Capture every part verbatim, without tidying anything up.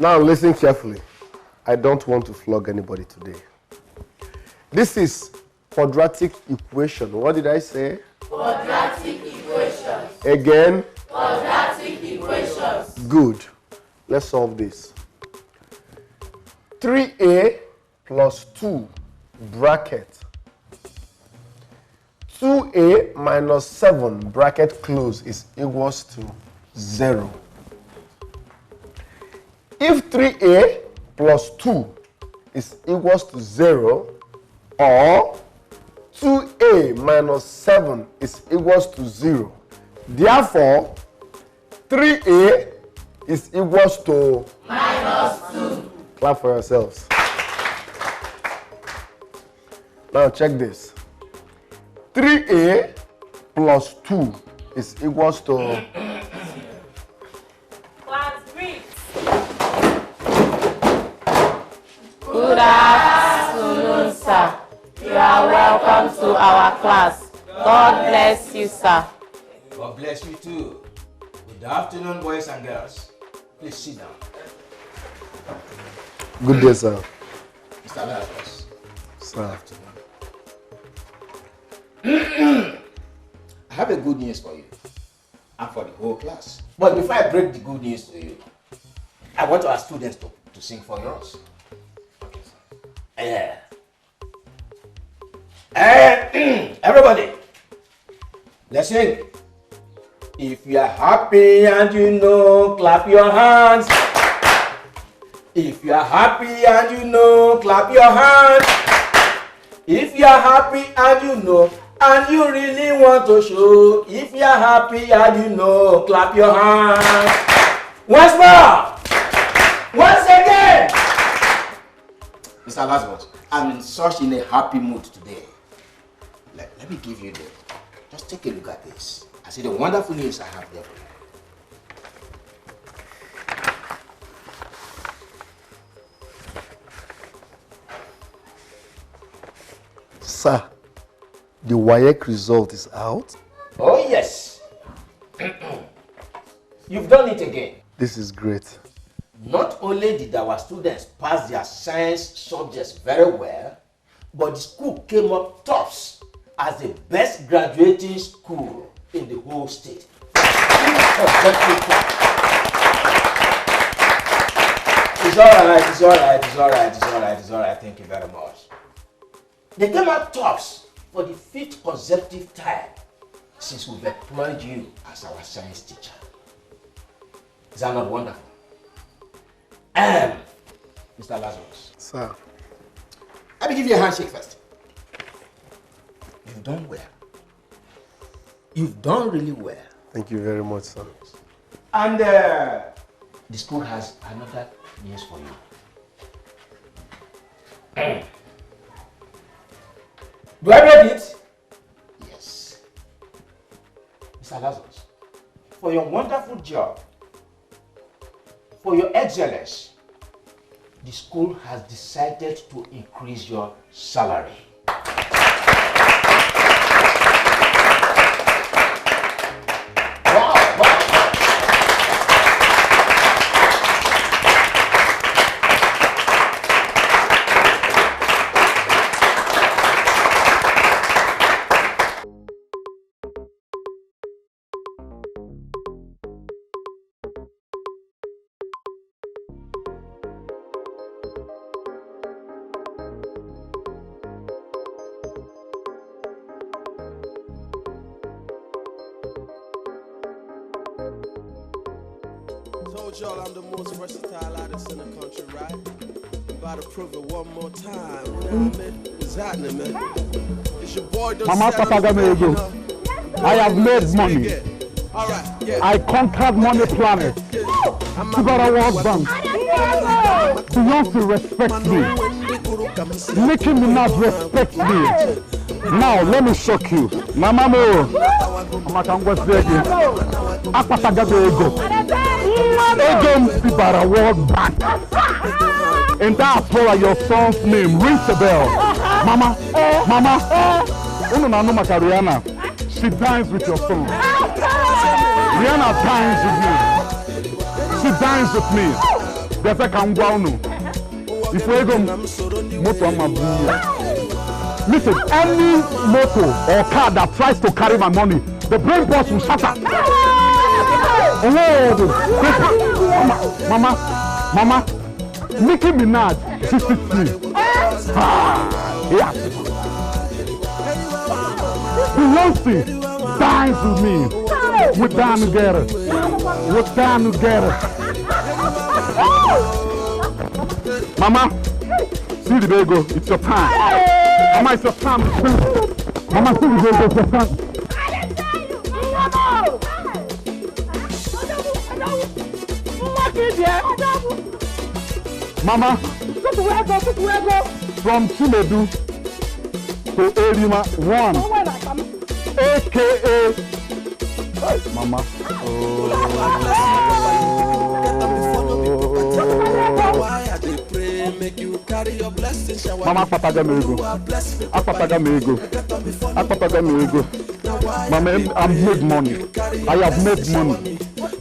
Now listen carefully. I don't want to flog anybody today. This is quadratic equation. What did I say? Quadratic equations. Again? Quadratic equations. Good. Let's solve this. three a plus two bracket two a minus seven bracket close is equals to zero. If three a plus two is equals to zero, or two a minus seven is equals to zero, therefore, three a is equals to Minus two. Clap for yourselves. Now check this. three a plus two is equals to Class, greet. Good afternoon, sir. You are welcome to our class. God bless you, sir. God bless you too. Good afternoon, boys and girls. Please sit down. Good day, sir. Mister Lazarus. Sir. I have a good news for you and for the whole class. But before I break the good news to you, I want our students to, to sing for us. Yeah. Eh, everybody, let's sing. If you are happy and you know, clap your hands. If you are happy and you know, clap your hands. If you are happy and you know, and you really want to show, if you are happy and you know, clap your hands. Once more. Once again. Mister Lazarus, I'm in such in a happy mood today. Let, let me give you the. Just take a look at this. I see the wonderful news I have there for you. Sir, the waec result is out. Oh, yes. You've done it again. This is great. Not only did our students pass their science subjects very well, but the school came up tops as the best graduating school in the whole state. It's all right, it's all right, it's all right, it's all right, it's all right. Thank you very much. They came out tops for the fifth consecutive time since we've employed you as our science teacher. Is that not wonderful? Um, Mister Lazarus. Sir. Let me give you a handshake first. You've done well. You've done really well. Thank you very much, sir. And uh, the school has another news for you. Do I break it? Yes. Mister Lazarus, for your wonderful job, for your excellence, the school has decided to increase your salary. Wow, wow. Told y'all I'm the most versatile artist in the country, right? About to prove it one more time. You know what I mean? What's happening, man? It's your boy. Mama Papa Gamego. I have made money. All right, yeah. I conquered Money Planet. Sibara World Bank. Beyonce respect me. Nicki Minaj respect me. Now let me shock you. Mama mo. Mama ka ngwazi ego. Akpata gado ego. Ego m sibara World Bank. And that for your son's name rings a bell. Mama, mama. Unu na-anụ maka Rihanna. She dines with your son. Rihanna dines with me. She dines with me. Bịa sị ka m gwa unu. Ifu ego m, moto ama bụ ihe. Listen, any motor or car that tries to carry my money, the brain box will shatter. Oh, the, the, mama, mama, mama, Nicki Minaj, sixty-three. Ah, yeah. Beyonce, dance with me. We dance together. We dance together. Mama, see the baby go. It's your time. Mama, it's your time. Mama, see the baby go. It's your time. Mama, from Chinedu to Erima one, A K A Mama. Oh. Mama, akpataga m ego. Akpataga m ego. Akpataga m ego. Mama, I'm made money. I have made money.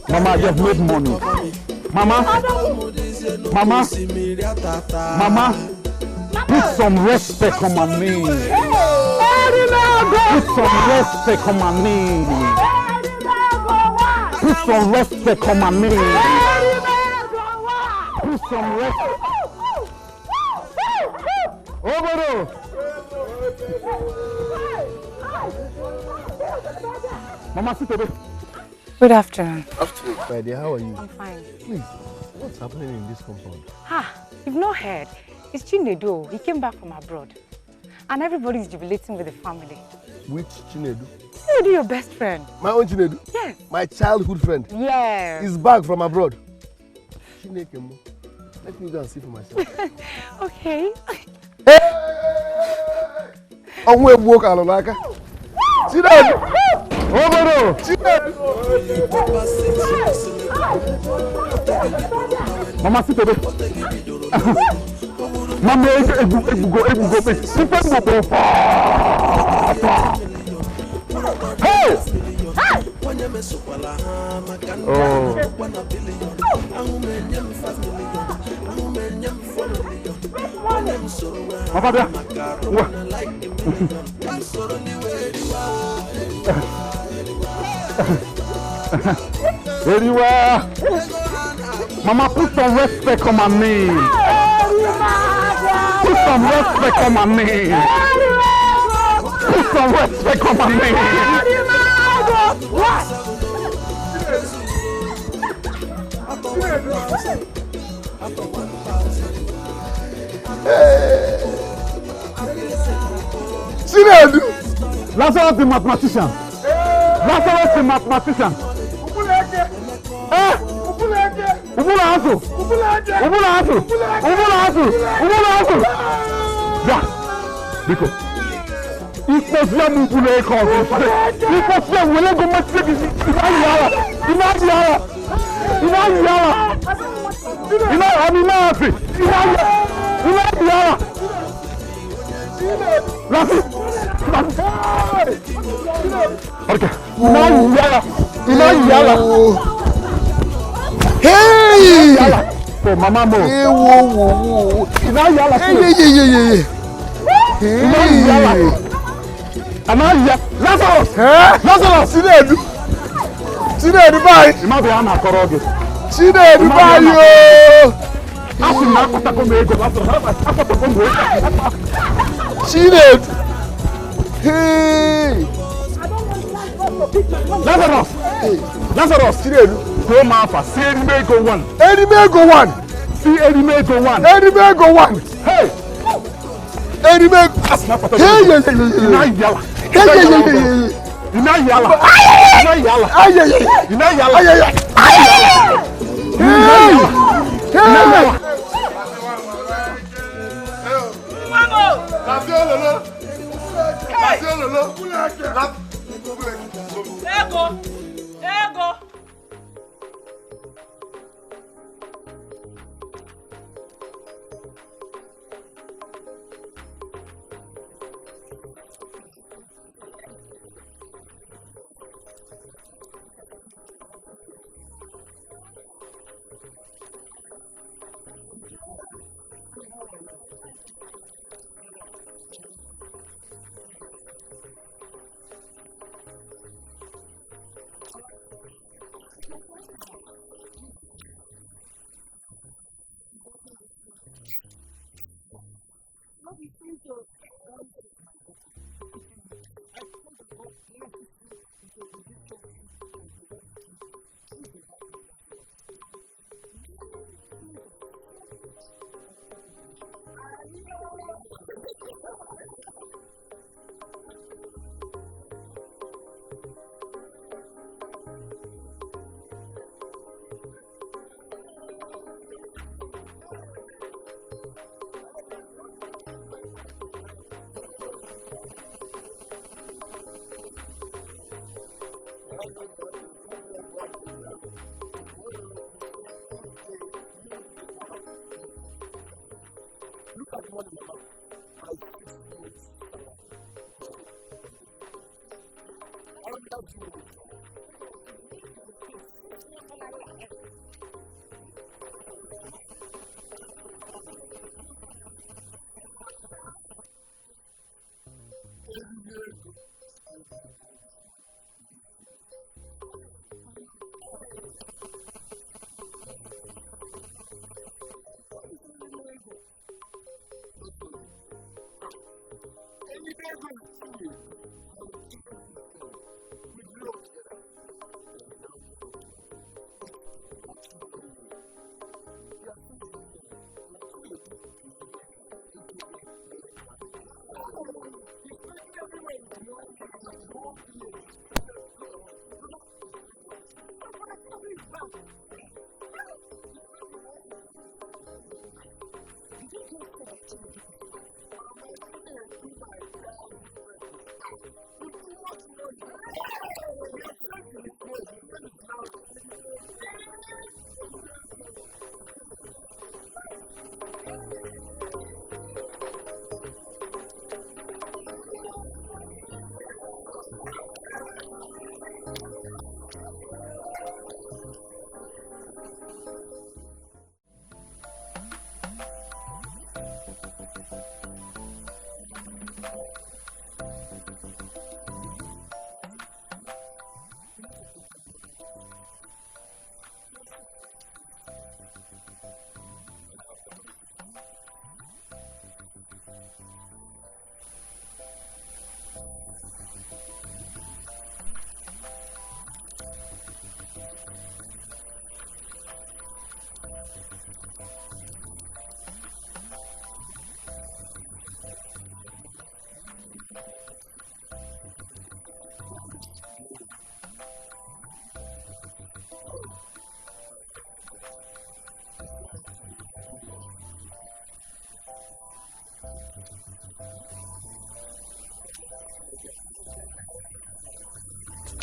Mama, I have made money. Mama, mama, mama, put some respect on my name. Put some respect on my name. Put some respect on my name. Put some respect. Obodo! Mama, sit there. Good afternoon. Afternoon. My dear, how are you? I'm fine. Please, what's happening in this compound? Ah, you've not heard. It's Chinedu. He came back from abroad. And everybody's jubilating with the family. Which Chinedu? Chinedu, your best friend. My own Chinedu? Yes. My childhood friend? Yes. Is back from abroad. Chineke m. Let me go and see for myself. Okay. Ọnwụ egbuo ka alụ n'aka. Chinedu! Obodo! Chinedu! Mama, sit there. Mama, egbu, egbugo, egbugo, ife mgbogbo. Hey! Oh. Papa, bịa. Ngwa. Eriwa. Mama, put some respect on my name. Put some respect on my name. Put some respect on my name. Chinedu! Lazarus the mathematician. Lazarus the mathematician. Eh? Ubula azụ! Ubula azụ! Ubula azụ! Ubula azụ! Ubula azụ! Ya! Biko. Ikpozie m ubula eke ọzọ. Ikpozie m wele ego mmasị gị. Ị na-ayị ala. Ị na-ayị ala. Ị na-ayị ala. Ị na-ayị ala. Ị na-ayị ala. Rafi! Rafi! Okay. Ị na-ayị ala. Ị na-ayị ala. Hey! Ala. Oh, mama mo. Hey, wo, wo, wo. Ị na-ayị ala. Hey, yeah, yeah, yeah, yeah, yeah. Ị na-ayị ala. Hey. Ị na-ayị ala. Lazarus! Eh? Lazarus! Chinedu! Chinedu, bye! Ị ma bụ ya na-akọrọ gị. Chinedu, bye, yo! A sị m na akpatago m ego, Lazarus, akpatago m ego. Chinedu! Hey! Lazarus! Hey! Lazarus! Chinedu! Kwuo m afa, si Erimego one. Erimego one! Si Erimego one. Erimego one! Hey! Erimego! A sị m na akpatago m ego. Hey, yeah, yeah, yeah, yeah. Ị na-ayị ala. Hey, yeah, yeah, yeah, yeah. Ị na-ayị ala. Ị na-ayị ala. Ay, yeah, yeah. Ị na-ayị ala. Ay, yeah, yeah. Hey! Hey! Ego! Ego! Look at one another. I feel so.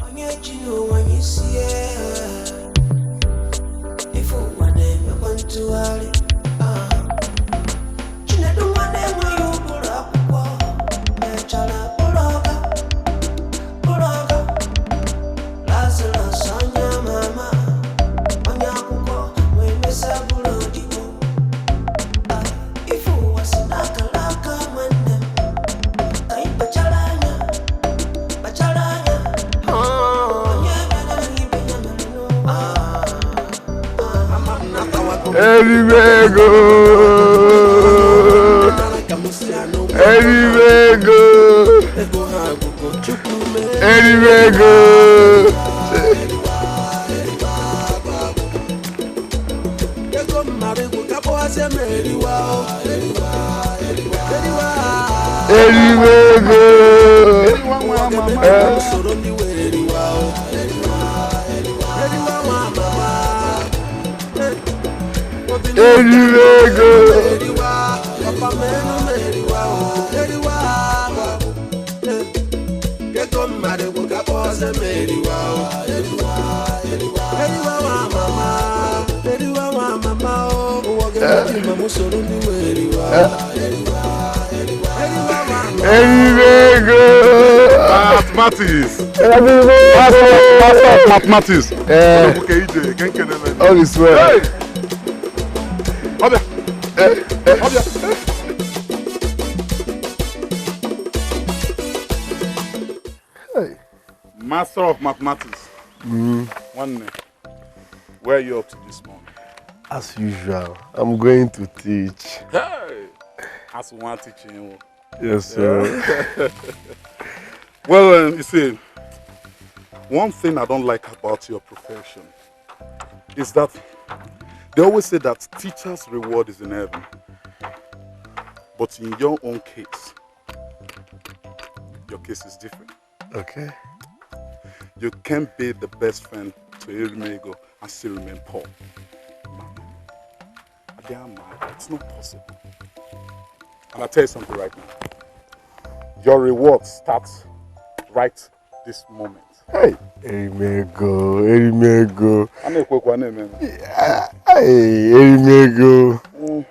Onye ji n'ụwa onye isi ya. Ife ụwa na-emekwa ntụgharị. Ah. Chinedu nwa na-enweghị ụbụrụ akwụkwọ mechara bụrụ ọga, bụrụ ọga. Lazarus onye ama ama, onye akwụkwọ wee mesịa bụrụ odibo. Ah, ife ụwa si n'akara aka nwanne m, ka anyị kpachara anya, kpachara anya. Onye mere ibe ya mere n'ụwa. Eribe ego. Eribe ego. Eribe ego. Eribe ego. Eh. Eribe ego. Ego mmadụ bụ ka kpọọ ọsọ ma eriwa o. Eriwa, eriwa, eriwa nwa mama. Eriwa nwa mama o. Ụwa ga-eji ma mụ soro ndị wee eriwa. Eriwa, eriwa, eriwa nwa mama. Eribe ego. Mathematics. Eribe ego. Master, master of mathematics. Eh. Ọ bụ ka ije, ka nke na-eme. All is well. Hey! Ọbịa. Hey. Master of mathematics. One name. Where are you up to this morning? As usual, I'm going to teach. Hey! As one teaching. Yes, sir. Well, um, you see, one thing I don't like about your profession is that they always say that teacher's reward is in heaven. But in your own case, your case is different. Okay. You can't be the best friend to Erimego and still remain poor. Mama, I dare mad. It's not possible. And I tell you something right now. Your reward starts right this moment. Hey, Erimego, Erimego. A na-ekwekwa na-eme. Hey, Erimego. Mm.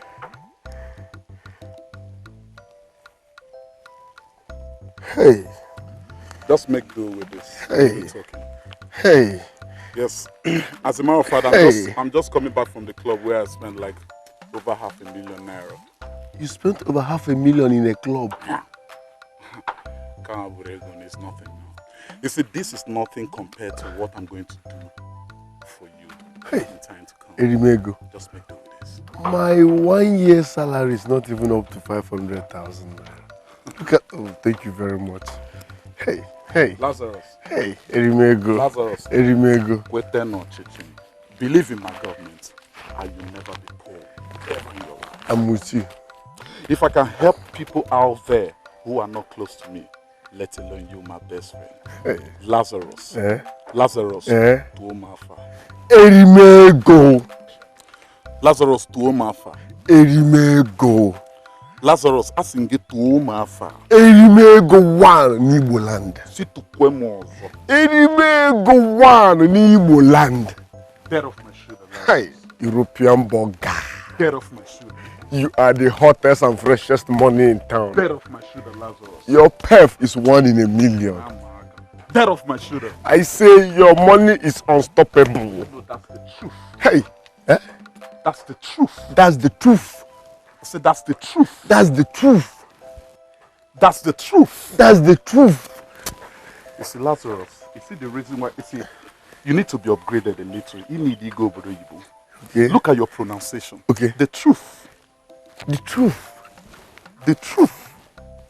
Hey. Just make do with this. Hey. It's okay. Hey. Yes. As a matter of fact, I'm, hey, just, I'm just coming back from the club where I spent like over half a million naira. You spent over half a million in a club? Can't is nothing. You see, this is nothing compared to what I'm going to do for you, hey, in time to come. Erimego. Just make do with this. My one year salary is not even up to five hundred thousand naira. Look at, oh, thank you very much. Hey, hey. Lazarus. Hey, Erimego. Lazarus. Erimego. Kwete no chicken. Believe in my government, and you never be poor ever in your life. I'm with you. If I can help people out there who are not close to me, let alone you, my best friend. Hey. Lazarus. Eh? Lazarus. Eh? Tuo m afa. Erimego. Lazarus, tuo m afa. Erimego. Lazarus, asị m gị tuo m afa. Erimego one n'Igbo land. Si tukwe m ọzọ. Erimego one n'Igbo land. Dead off my shoulder, Lazarus. Hey, European burger. Dead off my shoulder. You are the hottest and freshest money in town. Dead off my shoulder, Lazarus. Your perf is one in a million. Dead off my shoulder. I say your money is unstoppable. No, that's the truth. Hey, eh? That's the truth. That's the truth. I said that's the truth. That's the truth. That's the truth. That's the truth. You see, Lazarus, you see the reason why, you see, you need to be upgraded a little. You need to go obodo oyibo. Okay. Look at your pronunciation. Okay. The truth. The truth. The truth.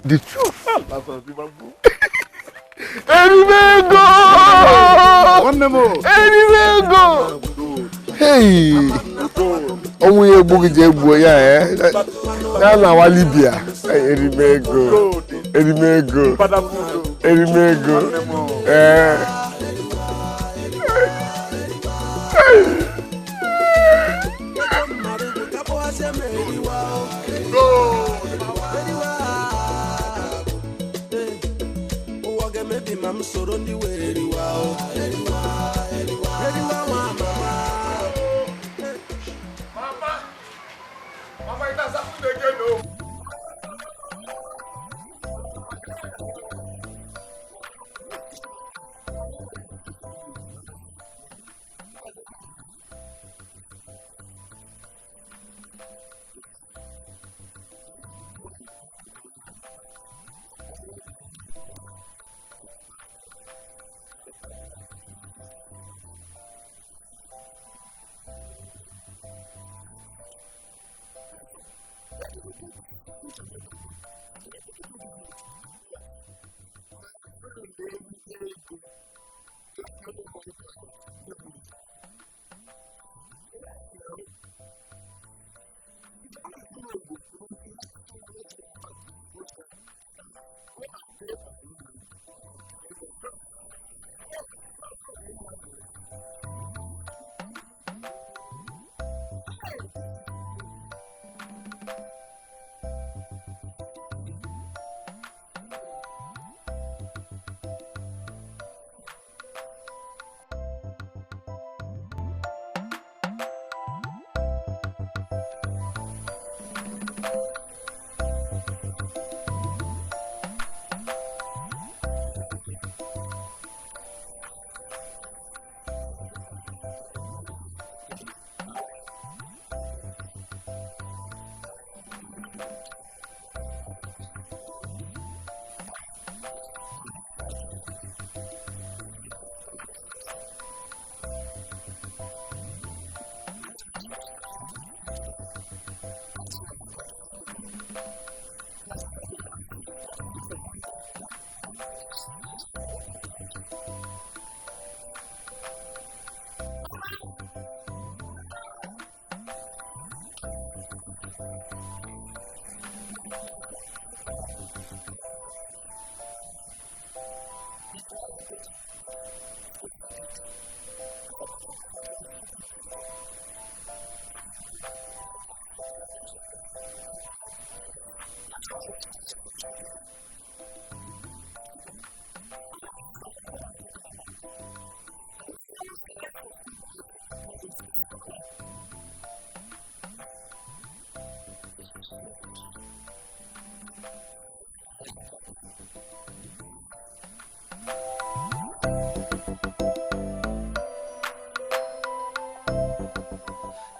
The truth. Ah, Lazarus, you are good. Erimego! One more. Erimego! Hey! Ọnwụ ya egbu gị ji egbuo ya, eh? Ya na-awa Libya. Hey, Erimego. Erimego. Erimego. Eh. Ụwa ga-emebi ma m soro ndị wee eriwa o. Eriwa, eriwa, eriwa nwa mama. Mama, mama, it has happened again o.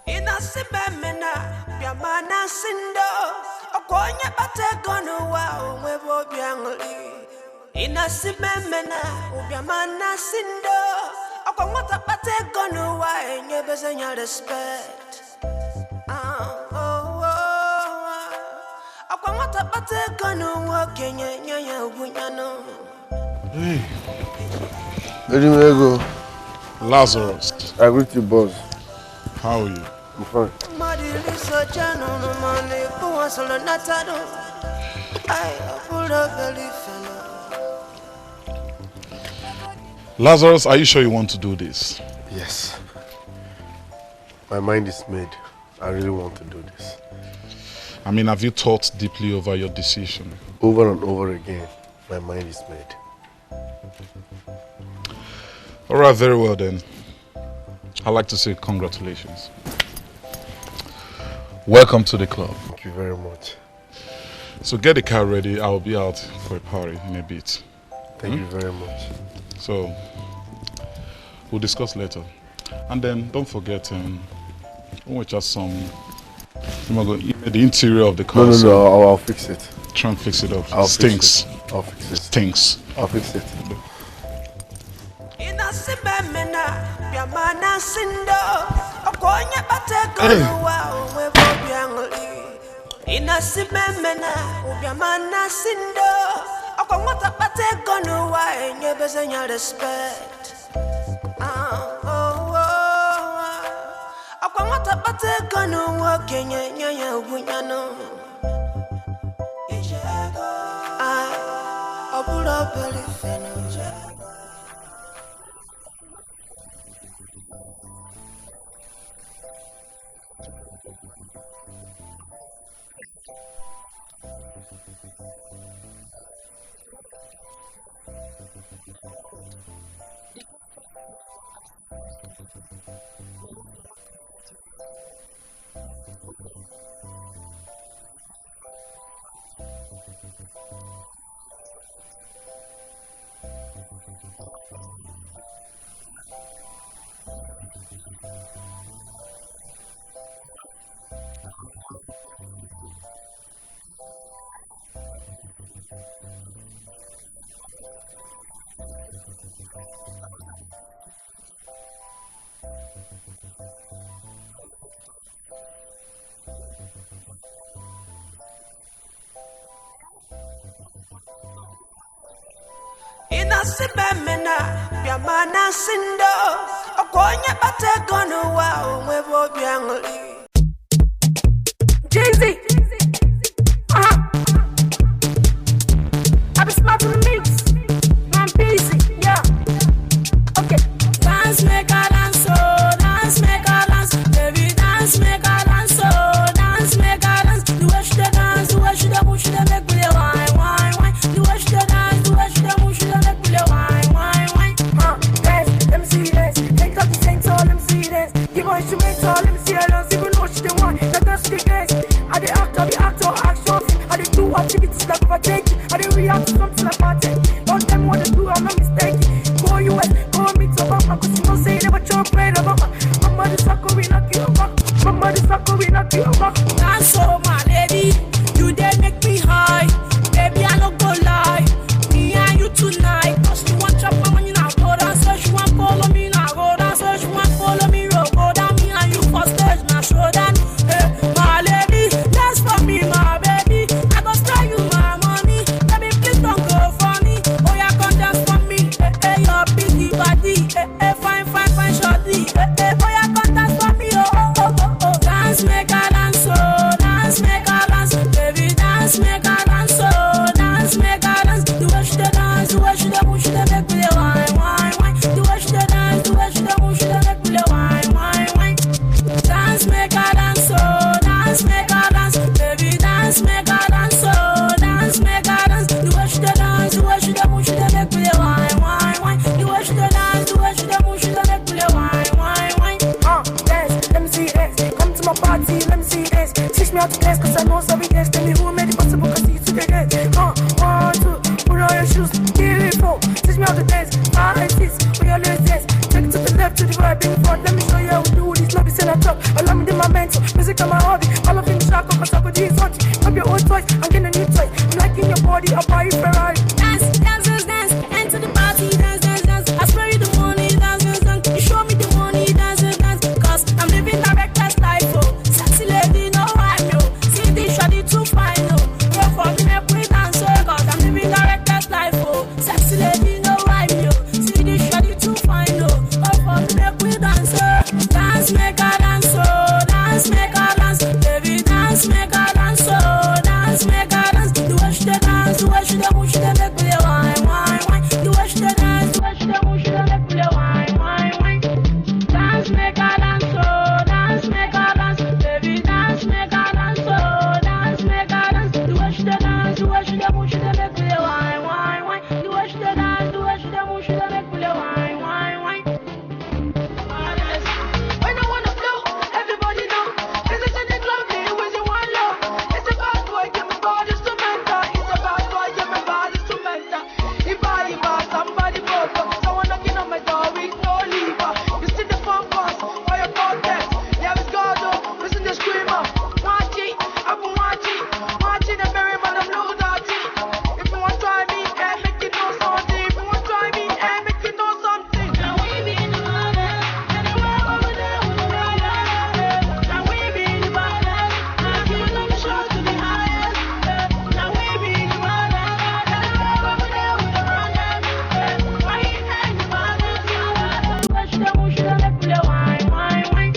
Ị na-asị m emena, bịa ma na-asị ndo. Ọkwa onye kpata ego n'ụwa, o nwebe obi aṅụrị. Ị na-asị m emena, ụbịa ma na-asị ndo. Ọkwa nwata kpata ego n'ụwa, enyebeze ya respect. Ah, oh, oh, oh. Ọkwa nwata kpata ego n'ụwa, okenye nye ya ugwu ya nụ. Hey. Eriwego. Lazarus. I greet you, boss. How are you? I'm fine. Mmadụ iri soja nụrụ m ọnụ, ịkpụwa soro natado. Ai, ọ bụrụ obere ife nọ. Lazarus, are you sure you want to do this? Yes. My mind is made. I really want to do this. I mean, have you thought deeply over your decision? Over and over again, my mind is made. All right, very well then. I'd like to say congratulations. Welcome to the club. Thank you very much. So get the car ready. I'll be out for a party in a bit. Thank you very much. So we'll discuss later. And then don't forget, um, we just some. You might go email the interior of the car. No, no, so no. I'll, I'll fix it. Try and fix it up. I'll fix Stinks. It. I'll fix it. Stinks. I'll fix it. Ị na-asị m emena, bịa ma na-asị ndo. Ọkwa onye kpata ego Hey. n'ụwa, o nwebe obi aṅụrị. Ị na-asị m emena, ụbịa ma na-asị ndo. Ọkwa nwata kpata ego n'ụwa, enyebeze ya respect. Ah, oh, oh, oh. Ọkwa nwata kpata ego n'ụwa, okenye nye ya ugwu ya nụ. Ah, ọ bụrụ obere ife nụ. Ị na-asị m emena, bịa ma na-asị ndo. Ọkwa onye kpata ego n'ụwa, o nwebe obi aṅụrị. Jay-Z. Uh-huh. I be smart to the mix. I'm busy, yeah. Okay. Dance make a dance, oh, dance make a dance. Baby, dance make a dance, oh, dance make a dance. The way she dey dance, the way she dey move, she dey make me dey wine, wine, wine. The way she dey dance, the way she dey move, she dey make me dey wine, wine, wine. Uh, dance, let me see you dance. Take up the same soul, let me see you dance. Give her instrumental, let me see her dance. Even though she dey want, that dance she dey dance. I dey act, I be actor, action. I dey do activities like overtake. I dey react to something like party. Don't tell me what to do, I'm not mistaken. Go U S, go meet Obama, 'cause you know say you never chop bread, Obama. Mama, this sucker, we knock you over. Mama, this sucker, we knock you over. Dance, oh, my lady, you dey make me high. Baby, I no go lie. Me and you tonight. 'Cause you want chop my money now, go down. So she want follow me now, go down. So she want follow me, roll, go down. Me and you for stage, now show them. Hey, my lady, dance for me, my baby. I go spend you my money. Baby, please don't go for me. Oh, yeah, Just give it four. Teach me how to dance. Five, six, we always dance. Take it to the left, to the right, bring front. Let me show you how we do this. No be say na talk. Allow me to my mentor. Music on my hobby. All of them shock up, I suck with these hot. Have your own toys. I'm getting a new toy. I'm liking your body. I'll buy you Ferrari. Dance, dance, dance, dance. Enter the party. Dance, dance, dance. I spray you the money. Dance, dance, dance. You show me the money. Dance, dance, dance. Cause I'm living director's life, oh. Sexy lady, no rhyme, yo. See this shawty too fine, oh. Go for me, make we dance, oh. Cause I'm living director's life, oh. Sexy lady, no rhyme, yo. See this shawty too fine, oh. Go for me, make we dance, oh. Dance, make her dance, oh. Dance, make her dance. Baby, dance, make her dance, oh. Dance, make her dance. The way she dey dance, the way she dey move, she dey make me dey wine, wine, wine. The way she dey dance, the way she dey move, she dey make me dey wine, wine, wine. Dance, make her dance, oh. Dance, make her dance. Baby, dance, make her dance, oh. Dance, make her dance. The way she dey dance, the way she dey move, she dey make me dey wine, wine, wine. The way she dey dance, the way she dey move, she dey make me dey wine, wine, wine. When I wanna blow, everybody know. This is in the club, they always want love. It's a bad boy, give me bad instrumental. It's a bad boy, give me bad instrumental. Iba, Iba, somebody broke up. Someone knocking on my door with no lever. You see the phone calls for your contact. There is God, oh, listen the screamer. Watch it, I'm watching, watching the very man, I'm low dirty. If you want try me, eh, make you know something. If you want try me, eh, make you know something. Now we be the baddest. Anywhere over there, we the baddest. Now we be the baddest. Now you know the show to the highest. Now we be the baddest. Anywhere over there, we the baddest. Why you ain't the baddest? Watch them, we should have let me wine, wine, wine.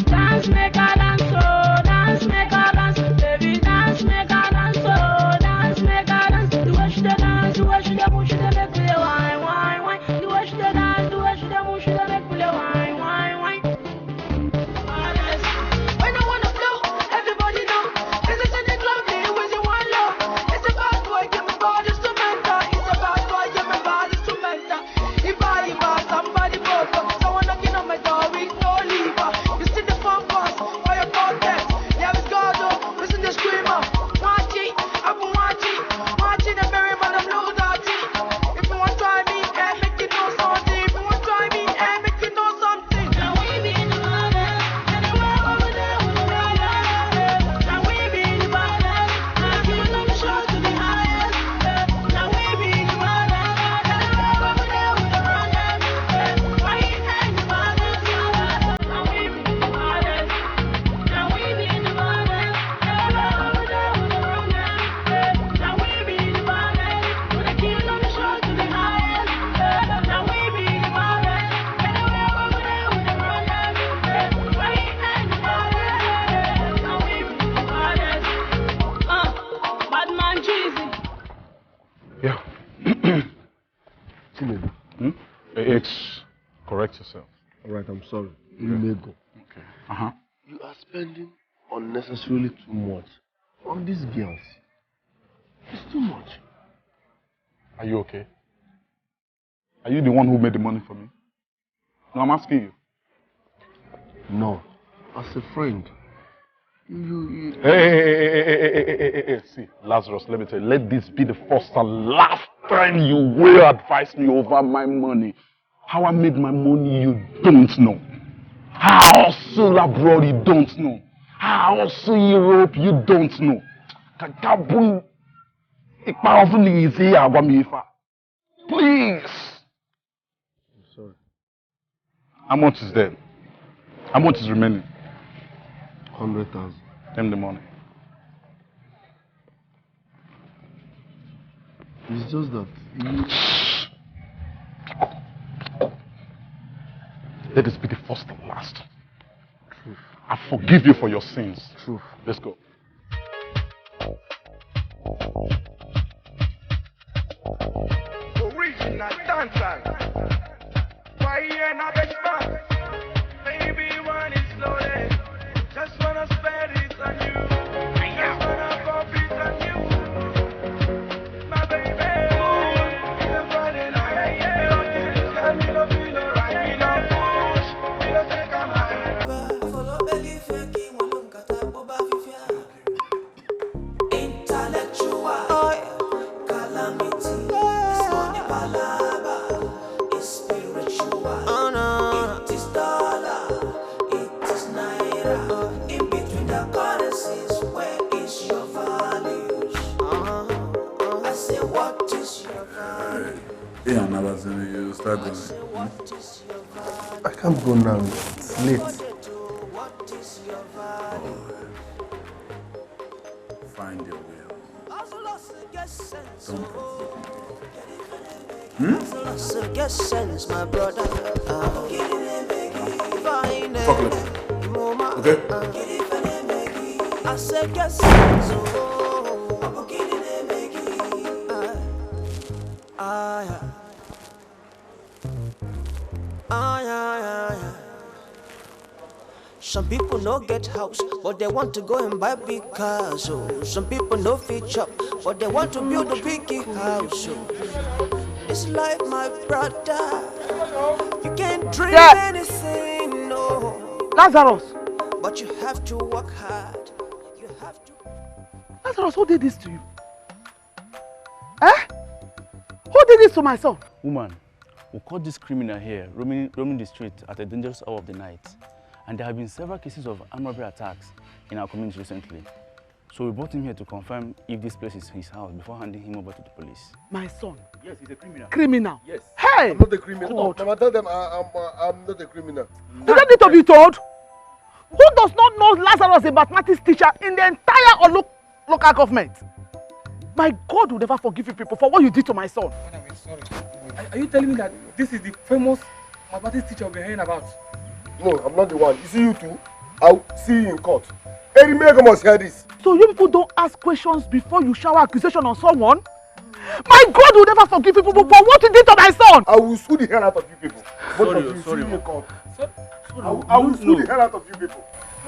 Dance, make her dance, oh, dance, make her dance, baby, dance, make her dance, oh, dance, make her dance. The way she dey dance, the way she dey move, she dey make me dey wine, wine, wine. The way she dey dance, the way she dey move, she dey make me dey wine, wine, wine. When I wanna blow, everybody know. This is in the club, they always want love. It's a bad boy, give me bad instrumental. It's a bad boy, give me bad instrumental. Iba, Iba, somebody broke up. Someone knocking on my door with no lever. You see the phone calls for your contact. There is God, oh, listen the screamer. Watch it, I'm watching, watching the very man, I'm low dirty. If you want try me, eh, make you know something. If you want try me, eh, make you know something. Now we be the baddest. Anywhere over there, we the baddest. Now we be the baddest. Now you know the show to the highest. Now we be the baddest. Anywhere over there, we the baddest. Why you ain't the baddest? Now we be the baddest. Now we be the baddest. Anywhere over there, we the baddest. Now we be the baddest. We the king of the show to the highest. Now we be the baddest. Anywhere over there, we the baddest. Why you ain't the baddest? Now we be the baddest. Uh, bad man Jeezy. Yeah. Chinedu. Hmm? H, correct yourself. All right, I'm sorry. Let me go. Okay. Uh-huh. You are spending unnecessarily too much on these girls. It's too much. Are you okay? Are you the one who made the money for me? No, I'm asking you. No. As a friend, you, you, you Hey, hey, hey, hey, hey, hey, hey, hey, hey, hey, hey, hey, see, Lazarus, let me tell you, let this be the first and last time you will advise me over my money. How I made my money, you don't know. How I hustle abroad, you don't know. How I hustle Europe, you don't know. Kakabun, ipa ofun ni isi agwa mi fa. Please. I'm sorry. How much is there? How much is remaining? Hundred thousand. Tell me the money. It's just that you Let this be the first and last. Truth. I forgive you for your sins. Truth. Let's go. Original dancehall. Why you not best man? Baby, want it slowly. Just wanna spend it on you. Just wanna pop it on you. My baby, ooh, it's a Friday night, yeah, yeah. Got me no feel alright. We don't push, we don't take a high. Intellectual calamity. Hey, another thing you start going. I can't go now. It's late. Find your way. Don't get sense, my brother. Fine. Talk less. Okay? I say get sense. Oh. Ah, yeah. Ah, yeah, yeah, yeah. Some people no get house, but they want to go and buy big cars. Oh, some people no fit chop, but they want to build a big house. Oh. This life, my brother, you can't dream Yes. anything, no. Lazarus, But you have to work hard. You have to. Lazarus, who did this to you? Eh? Who did this to my son? Woman, we caught this criminal here roaming, roaming the street at a dangerous hour of the night, and there have been several cases of armed robbery attacks in our community recently. So we brought him here to confirm if this place is his house before handing him over to the police. My son. Yes, he's a criminal. Criminal. Yes. Hey! I'm not a criminal. God. Mama, tell them I, I'm, uh, I'm not a criminal. Do they need to be told? Who does not know Lazarus, the mathematics teacher in the entire Olu local government? My God will never forgive you people for what you did to my son. Are, are you telling me that this is the famous mathematics teacher we've been hearing about? No, I'm not the one. You see you two? I'll see you in court. Erimego must hear this. So you people don't ask questions before you shower accusation on someone? My God will never forgive you people for what you did to my son. I will sue the hell out of you people. Both Sorry, of you, sorry, see you in ma. court. Sorry, sorry, I will, we I will don't sue the know. hell out of you people.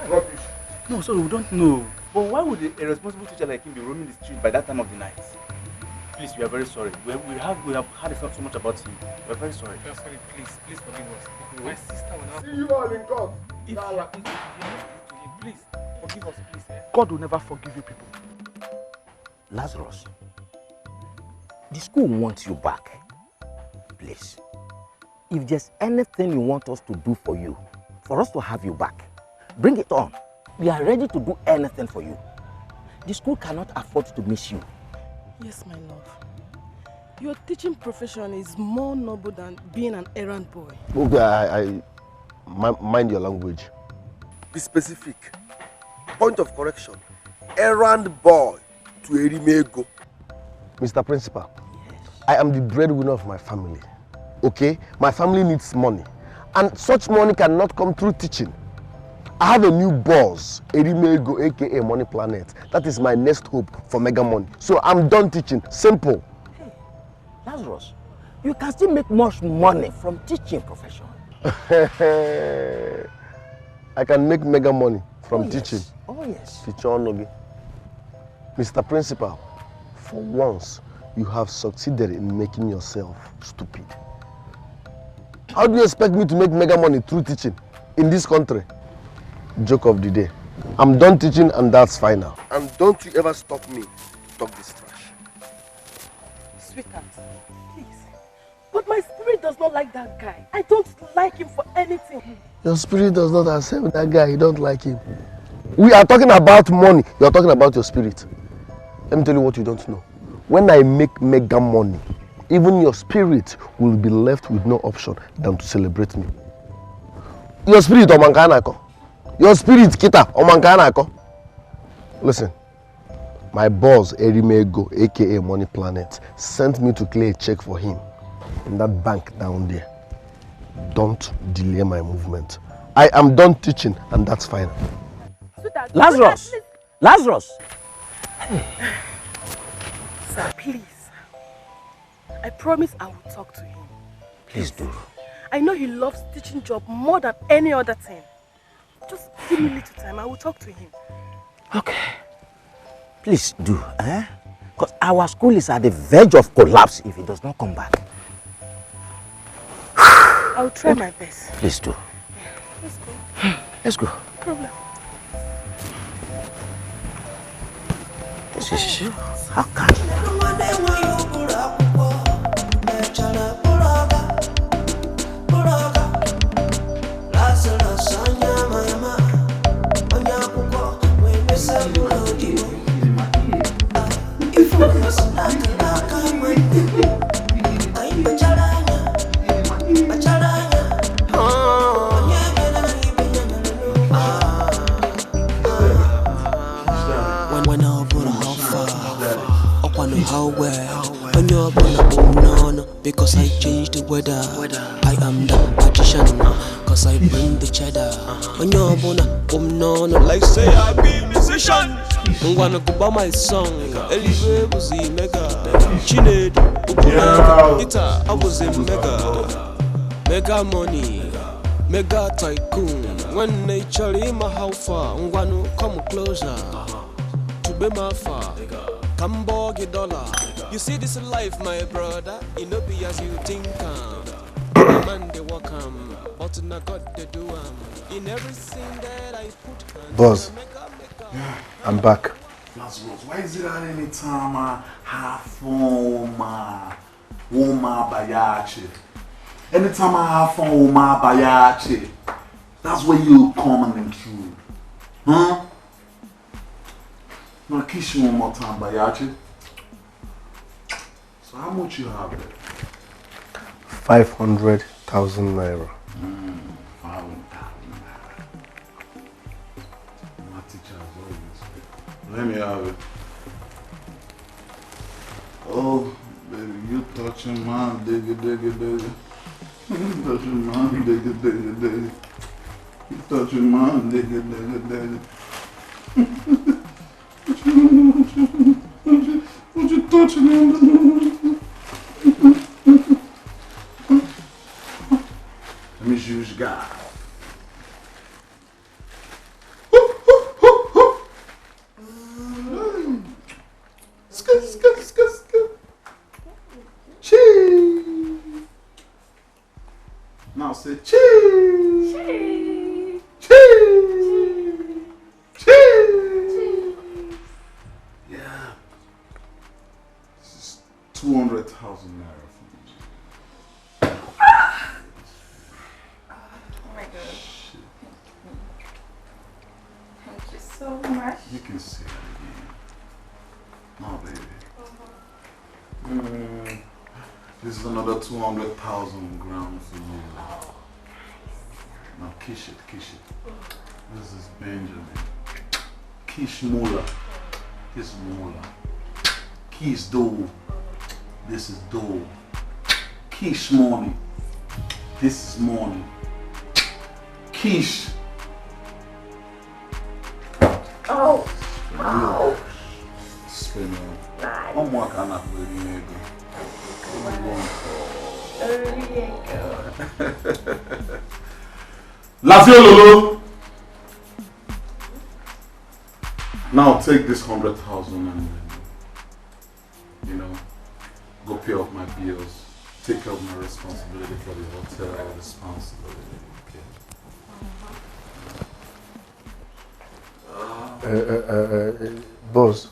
Rubbish. No, sorry, we don't know. But why would a, a responsible teacher like him be roaming the street by that time of the night? Please, we are very sorry. We, we have we have heard so so much about him. We are very sorry. We are sorry. Please, please forgive us. My sister will now. See you all in court. If you happen to do anything to him, please forgive us, please. Eh? God will never forgive you people. Lazarus, the school wants you back. Please, if there's anything you want us to do for you, for us to have you back, bring it on. We are ready to do anything for you. The school cannot afford to miss you. Yes, my love. Your teaching profession is more noble than being an errand boy. Okay, I, I mi- mind your language. Be specific. Point of correction. Errand boy to Erimego. Mister Principal, I am the breadwinner of my family. Okay? My family needs money. And such money cannot come through teaching. I have a new boss, Erimego, A K A Money Planet. That is my next hope for mega money. So I'm done teaching. Simple. Lazarus, you can still make much money from teaching profession. I can make mega money from Oh, teaching. Yes. Oh, yes. Teacher Onogi. Mister Principal, for once, you have succeeded in making yourself stupid. How do you expect me to make mega money through teaching in this country? Joke of the day. I'm done teaching and that's final. And don't you ever stop me talk this trash. Sweetheart, please. But my spirit does not like that guy. I don't like him for anything. Your spirit does not accept that guy. You don't like him. We are talking about money. You are talking about your spirit. Let me tell you what you don't know. When I make mega money, even your spirit will be left with no option than to celebrate me. Your spirit, Omankanako. Your spirit, Kita, Omankanako. Listen, my boss, Erimego, A K A Money Planet, sent me to clear a check for him in that bank down there. Don't delay my movement. I am done teaching, and that's fine. Sweetheart, Lazarus! sweetheart, Lazarus! please. Sir, please. I promise I will talk to him. Please do. I know he loves teaching job more than any other thing. Just give me little time. I will talk to him. Okay. Please do, eh? Because our school is at the verge of collapse if he does not come back. I will try my best. Please do. Let's go. Let's go. Problem. This is how can 'Cause I change the weather. I am the magician. 'Cause I bring the cheddar. Onye ọbụla, um, no, no, like say I be musician. Ngwanụ gụba my song. Eluigwe bụzi mega. Chinedu, Ugomedu, Peter, ọ bụzi mega. Mega money, mega tycoon. Nwanne ị chọrọ ịma how far, ngwanụ come closer. Tube m afa, ka m bọọ gị dollar. You see this life, my brother, it no be as you think am. Man dey work am, but na God dey do am. In everything that I put hand, Boss, I'm back. That's what. Why is it that anytime I have fun, my woman bayachi? Anytime I have fun, woman bayachi. That's where you come and intrude. Huh? Now kiss you one more time, bayachi. So how much you have there? Five hundred thousand naira. Mm, five hundred thousand naira. My teacher is always there. Let me have it. Oh, baby, you touching my diggy, diggy, diggy. You touching my diggy, diggy, diggy. You touching my diggy, diggy, diggy. What you, what you, what you touching on? Let me use God. Skit, skit, skit, skit. Cheese. Now say cheese. Cheese. Cheese. Cheese. Cheese. Yeah. This is two hundred thousand naira for me. Oh my God. Thank you so much. You can say that again. No, baby. Mm, this is another two hundred thousand ground for you. Now kiss it, kiss it. This is Benjamin. Kiss Mola. Kiss Mola. Kiss Doe. This is Doe. Kiss Money. This is Money. Kiss. Oh, wow. Spin on. Nice. Ụmụaka na-akpọ eri ego. Eri ego. Lafiololo. Now take this hundred thousand and, you know, go pay off my bills, take care of my responsibility for the hotel responsibility. Okay. Uh, uh, uh, uh, boss,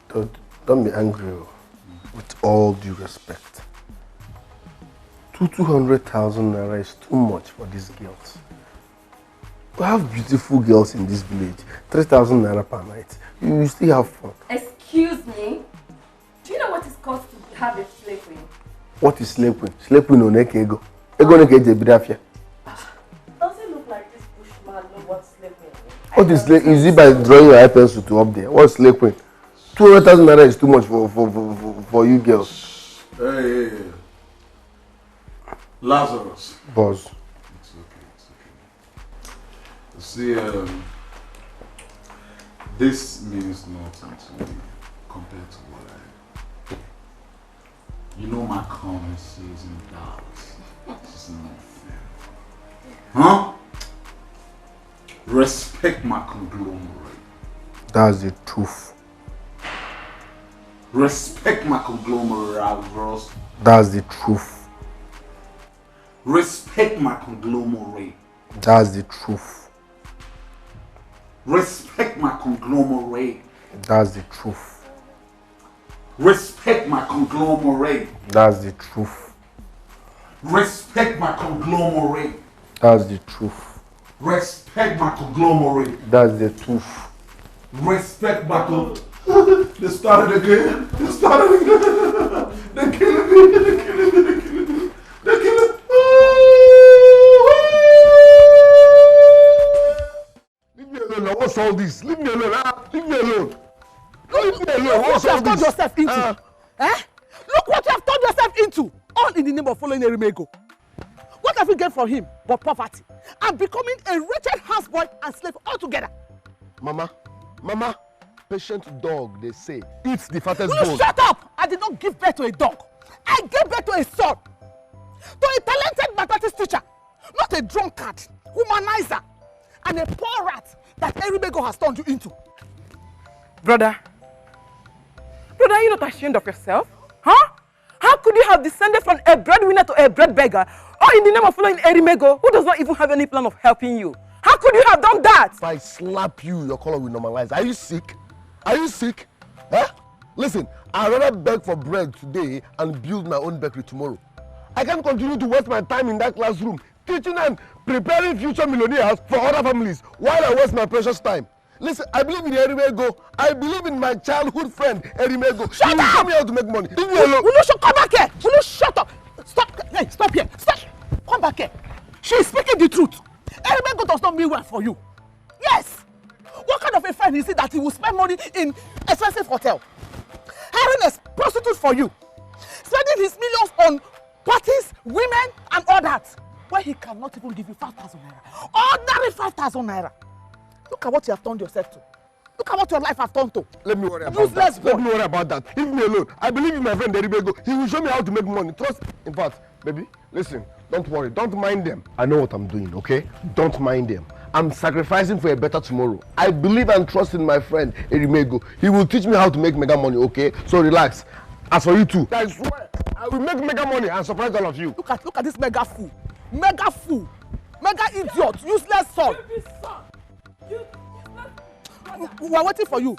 don't, don't be angry, oh. With all due respect. Two, two hundred thousand naira is too much for these girls. We have beautiful girls in this village. Three thousand naira per night. You, you still have fun. Excuse me? Do you know what it costs to have a slay queen? What is slay queen? Slay queen on eke ego. Ego ne ke eji ebido afia. Does it look like this bushman know what slay queen is? What is slay? Is it by drawing your eye pencil to up there? What's slay queen? Two hundred thousand naira is too much for, for, for, for, for you girls. Hey, hey, hey. Lazarus. Boss. It's okay, it's okay. You see, um, this means nothing to me compared to what I. You know my currency is in dollars. It's nothing. Huh? Respect my conglomerate. That's the truth. Respect my conglomerate, Lazarus. That's the truth. Respect my conglomerate. That's the truth. Respect my conglomerate. That's the truth. Respect my conglomerate. That's the truth. Respect my conglomerate. That's the truth. Respect my conglomerate. That's the truth. Respect my con. They started again. They started again. They killing me. They killing me. They killing me. They killing me. Leave me alone. Now, what's all this? Leave me alone. Ah, leave me alone. Leave me alone. Look what What's you all have turned this? Yourself into. Ah. Eh? Look what you have turned yourself for following Erimego. What have you gained from him but poverty and becoming a wretched houseboy and slave altogether? Mama, Mama, patient dog, they say, eats the fattest bone. Will you shut up? I did not give birth to a dog. I gave birth to a son, to a talented mathematics teacher, not a drunkard, womanizer, and a poor rat that Erimego has turned you into. Brother, brother, are you not ashamed of yourself? Huh? How could you have descended from a breadwinner to a bread beggar, all in the name of following Erimego, who does not even have any plan of helping you? How could you have done that? If I slap you, your color will normalize. Are you sick? Are you sick? Huh? Listen, I'd rather beg for bread today and build my own bakery tomorrow. I can't continue to waste my time in that classroom, teaching and preparing future millionaires for other families while I waste my precious time. Listen, I believe in Erimego. I believe in my childhood friend, Erimego. Shut up! He will show me how to make money. Leave me alone. Will you shut, come back here? Will you shut up? Stop. Hey, stop here. Stop. Come back here. She is speaking the truth. Erimego does not mean well for you. Yes. What kind of a friend is it that he will spend money in expensive hotel, hiring a prostitute for you, spending his millions on parties, women, and all that, when he cannot even give you five thousand naira? Ordinary five thousand naira. Look at what you have turned yourself to. Look at what your life has turned to. Let me worry about Useless that. Boy. Let me worry about that. Leave me alone. I believe in my friend Erimego. He will show me how to make money. Trust. In fact, baby, listen. Don't worry. Don't mind them. I know what I'm doing, okay? Don't mind them. I'm sacrificing for a better tomorrow. I believe and trust in my friend Erimego. He will teach me how to make mega money, okay? So relax. As for you two, I swear, I will make mega money and surprise all of you. Look at look at this mega fool. Mega fool. Mega idiot. Useless son. We are waiting for you.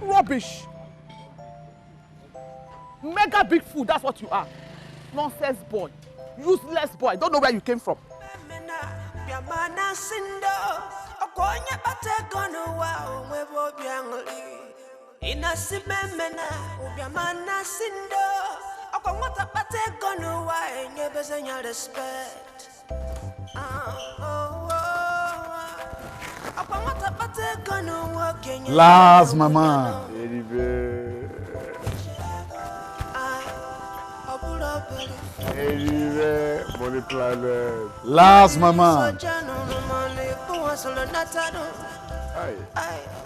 Rubbish. Mega big fool, that's what you are. Nonsense boy. Useless boy. I don't know where you came from. Last mama. Money planet. Last mama.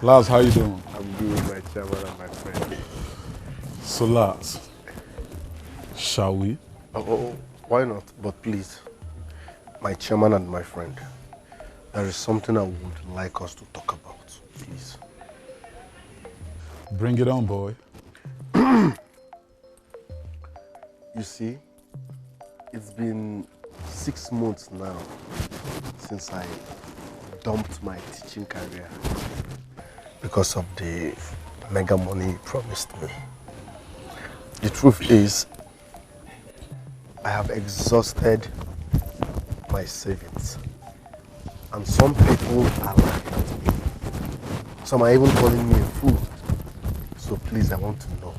Last, how you doing? I'm good, my chairman and my friend. So last, shall we? Oh, oh, oh, why not? But please, my chairman and my friend, there is something I would like us to talk about, please. Bring it on, boy. You see, it's been six months now since I dumped my teaching career because of the mega money you promised me. The truth is, I have exhausted my savings. And some people are laughing at me. Some are even calling me a fool. So please, I want to know,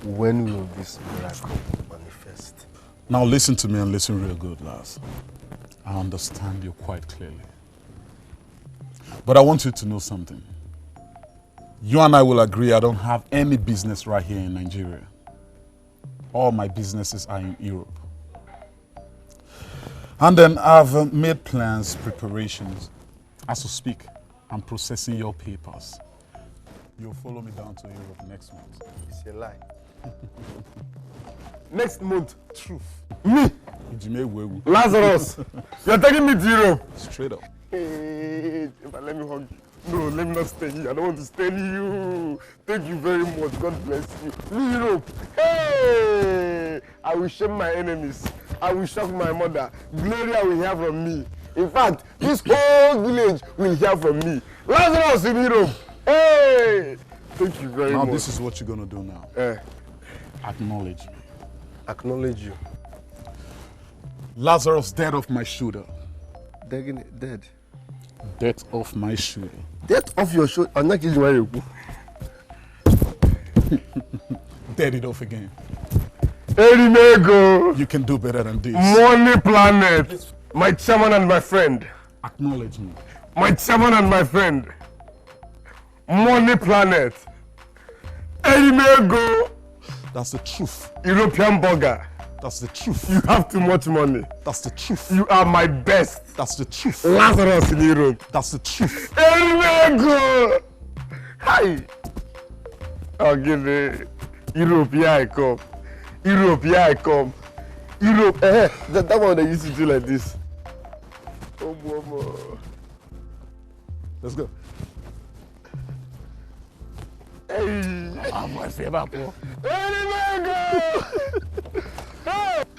when will this miracle manifest? Now listen to me and listen real good, Lars. I understand you quite clearly. But I want you to know something. You and I will agree I don't have any business right here in Nigeria. All my businesses are in Europe. And then I've uh, made plans, preparations. As we speak, I'm processing your papers. You'll follow me down to Europe next month. It's a lie. Next month, truth. Me, Ijime Wewu. Lazarus, you're taking me to Europe. Straight up. Hey, let me hug you. No, let me not stay here. I don't want to stay you. Thank you very much. God bless you. New Europe. Hey! I will shame my enemies. I will shock my mother. Gloria will hear from me. In fact, this whole village will hear from me. Lazarus in Europe. Hey! Thank you very now, much. Now, this is what you're going to do now. Eh. Acknowledge me. Acknowledge you. Lazarus dead off my shoulder. Dead. Dead. Death of my shoe. Death of your shoe. Anya ka iji nwayọ ekwu. Dead it off again. Erimego. You can do better than this. Money Planet. My chairman and my friend. Acknowledge me. My chairman and my friend. Money Planet. Erimego. That's the truth. European burger. That's the truth. You have too much money. That's the truth. You are my best. That's the truth. Lazarus in Europe. That's the truth. Erimengo! Hi! I'll give it. Europe, here I come. Europe, here I come. Europe, eh, that, that one they used to do like this. Oh, boy, boy. Let's go. Hey! I'm my favorite bro. Erimengo!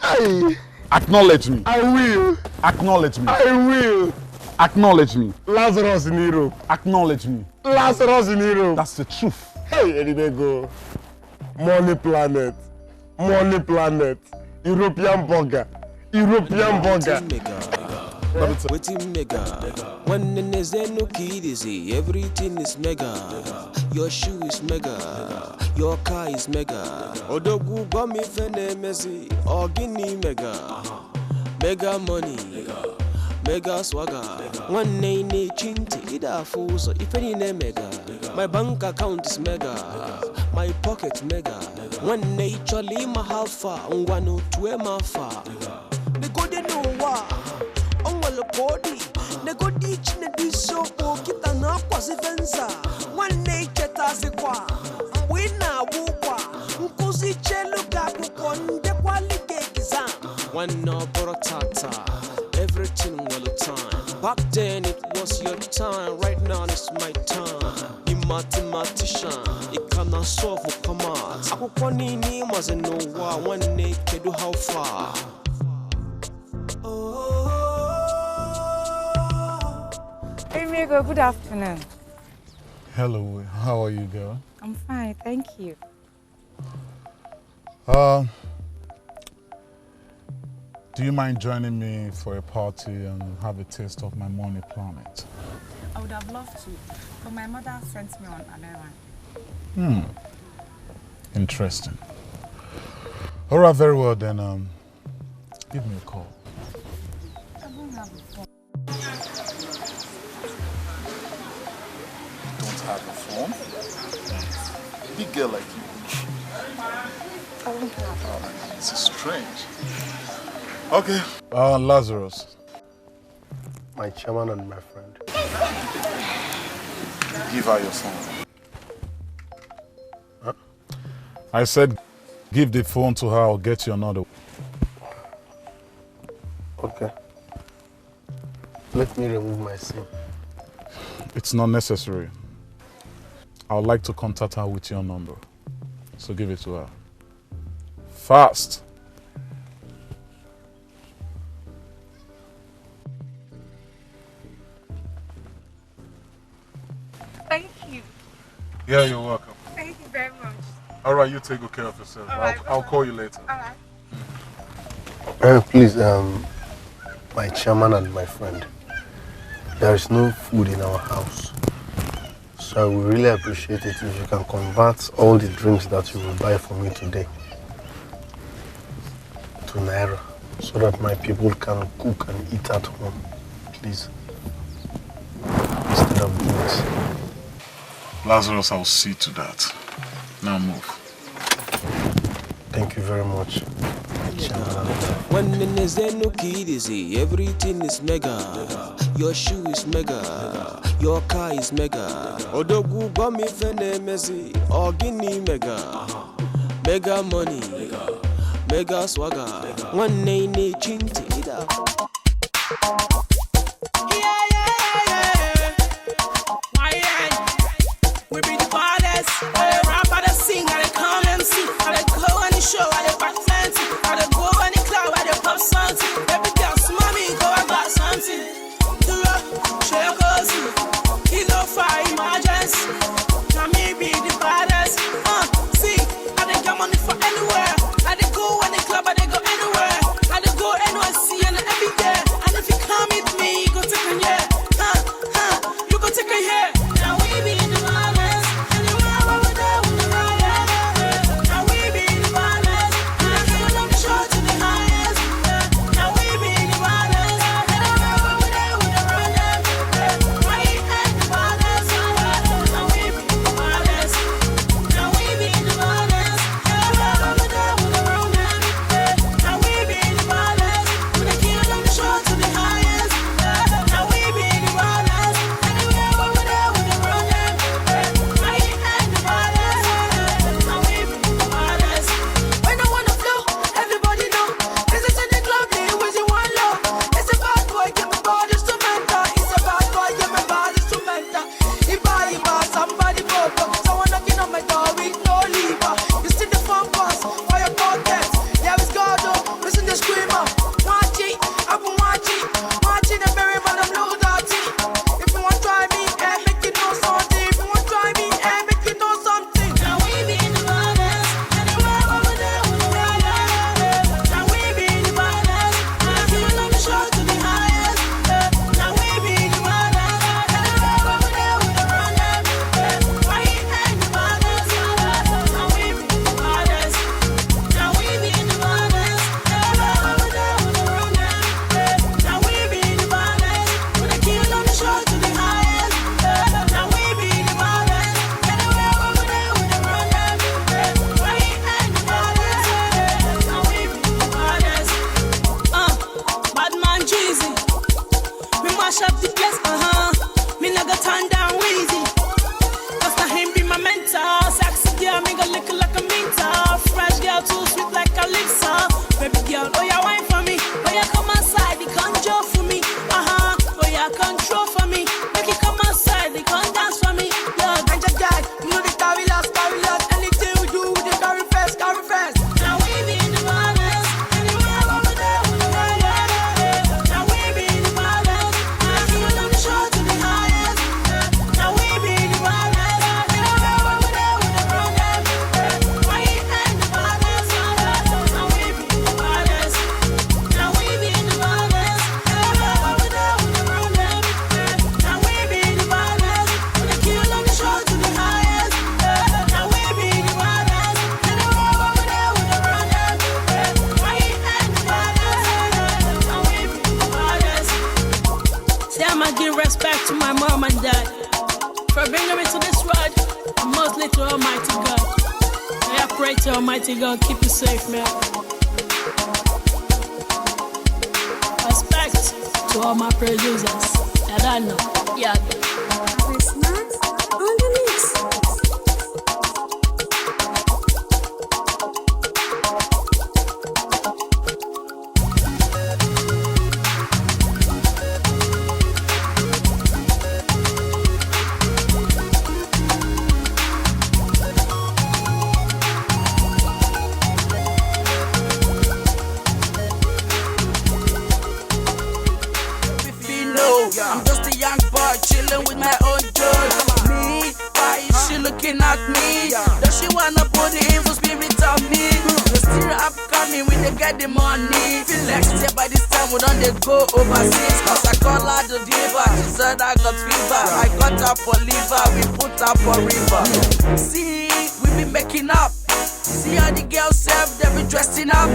Hey! Acknowledge me. I will. Acknowledge me. I will. Acknowledge me. Lazarus in Europe. Acknowledge me. Lazarus in Europe. That's the truth. Hey, Erimengo. Money planet. Money planet. European burger. European burger. Wetin mega? Wetin mega? Nwanne n'ezie nnukwu idizi, everything is mega. Your shoe is mega. Your car is mega. Odogwu, gwa m ife na-emezi, ọ gịnị mega? Mega money, mega swagger. Nwanne, ị na-echi ntị, ị da-afụ ụzọ, ife niile mega. My bank account is mega. My pocket mega. Nwanne, ị chọrọ ịma how far? Ngwa, n'otu ema afa. Negodi n'ụwa, o nwere ka ọ dị. Negodi Chinedu isi okpu, kịta na-akwazi Venza. Nwanne, ichetazikwa mgbe ị na-agba ụkwa. Nkụzi chelu gị akwụkwọ, ndekwali gị exam. Nwanne, ọ bụrụ tata, everything nwere time. Back then it was your time, right now it's my time. Ị mathematician, ị ka na solve for math. Akwụkwọ niile ị mazi n'ụwa, nwanne, kedu how far? Emigo, good afternoon. Hello, how are you, girl? I'm fine, thank you. Uh, do you mind joining me for a party and have a taste of my money planet? I would have loved to, but my mother sent me on an errand. Hmm. Interesting. All right, very well then. Um, give me a call. I don't have a phone. You don't have a phone? Big girl like you. I don't have. Oh, this is strange. Okay. Uh, Lazarus. My chairman and my friend. Give her your phone. I said, give the phone to her or get you another. Okay. Let me remove my SIM. It's not necessary. I would like to contact her with your number. So give it to her. Fast. Thank you. Yeah, you're welcome. Thank you very much. All right, you take good care of yourself. All right, I'll, I'll bye-bye. Call you later. All right. Uh, please, um, my chairman and my friend, there is no food in our house. So I would really appreciate it if you can convert all the drinks that you will buy for me today to Naira so that my people can cook and eat at home, please. Instead of drinks. Lazarus, I'll see to that. Now move. Thank you very much. Nwanne, n'ezie nnukwu idizi, everything is mega. Your shoe is mega. Your car is mega. Odogwu, gwa m ife na-emezi, ọ gịnị mega? Mega money, mega swagger. Nwanne, ị na-echi ntị, ị da-afụ. We be the baddest. I dey rap, I dey sing, I dey come M C. I dey go any show, I dey pack plenty. I dey go any club, I dey pop something. Every girl smell me, go and buy something. Duro, shake, go see. Kilo for emergency. Now me be the baddest. Uh, see, I dey get money for anywhere. I dey go any club, I dey go anywhere. I dey go N Y C and every day. to my mom and dad for bringing me to this world, and mostly to Almighty God. I pray to Almighty God keep you safe, man. Respect to all my producers. I don't know. Yeah. Christmas on the mix. Fino. I'm just a young boy chilling with my own girl. Me, why is she looking at me? Does she wanna put the evil spirit on me? We still upcoming, we dey get the money. Feel like say by this time we don dey go overseas. Cause I call her the diva. She said I got fever. I got her for liver. We put her for river. See, we be making up. See how the girls self, they be dressing up.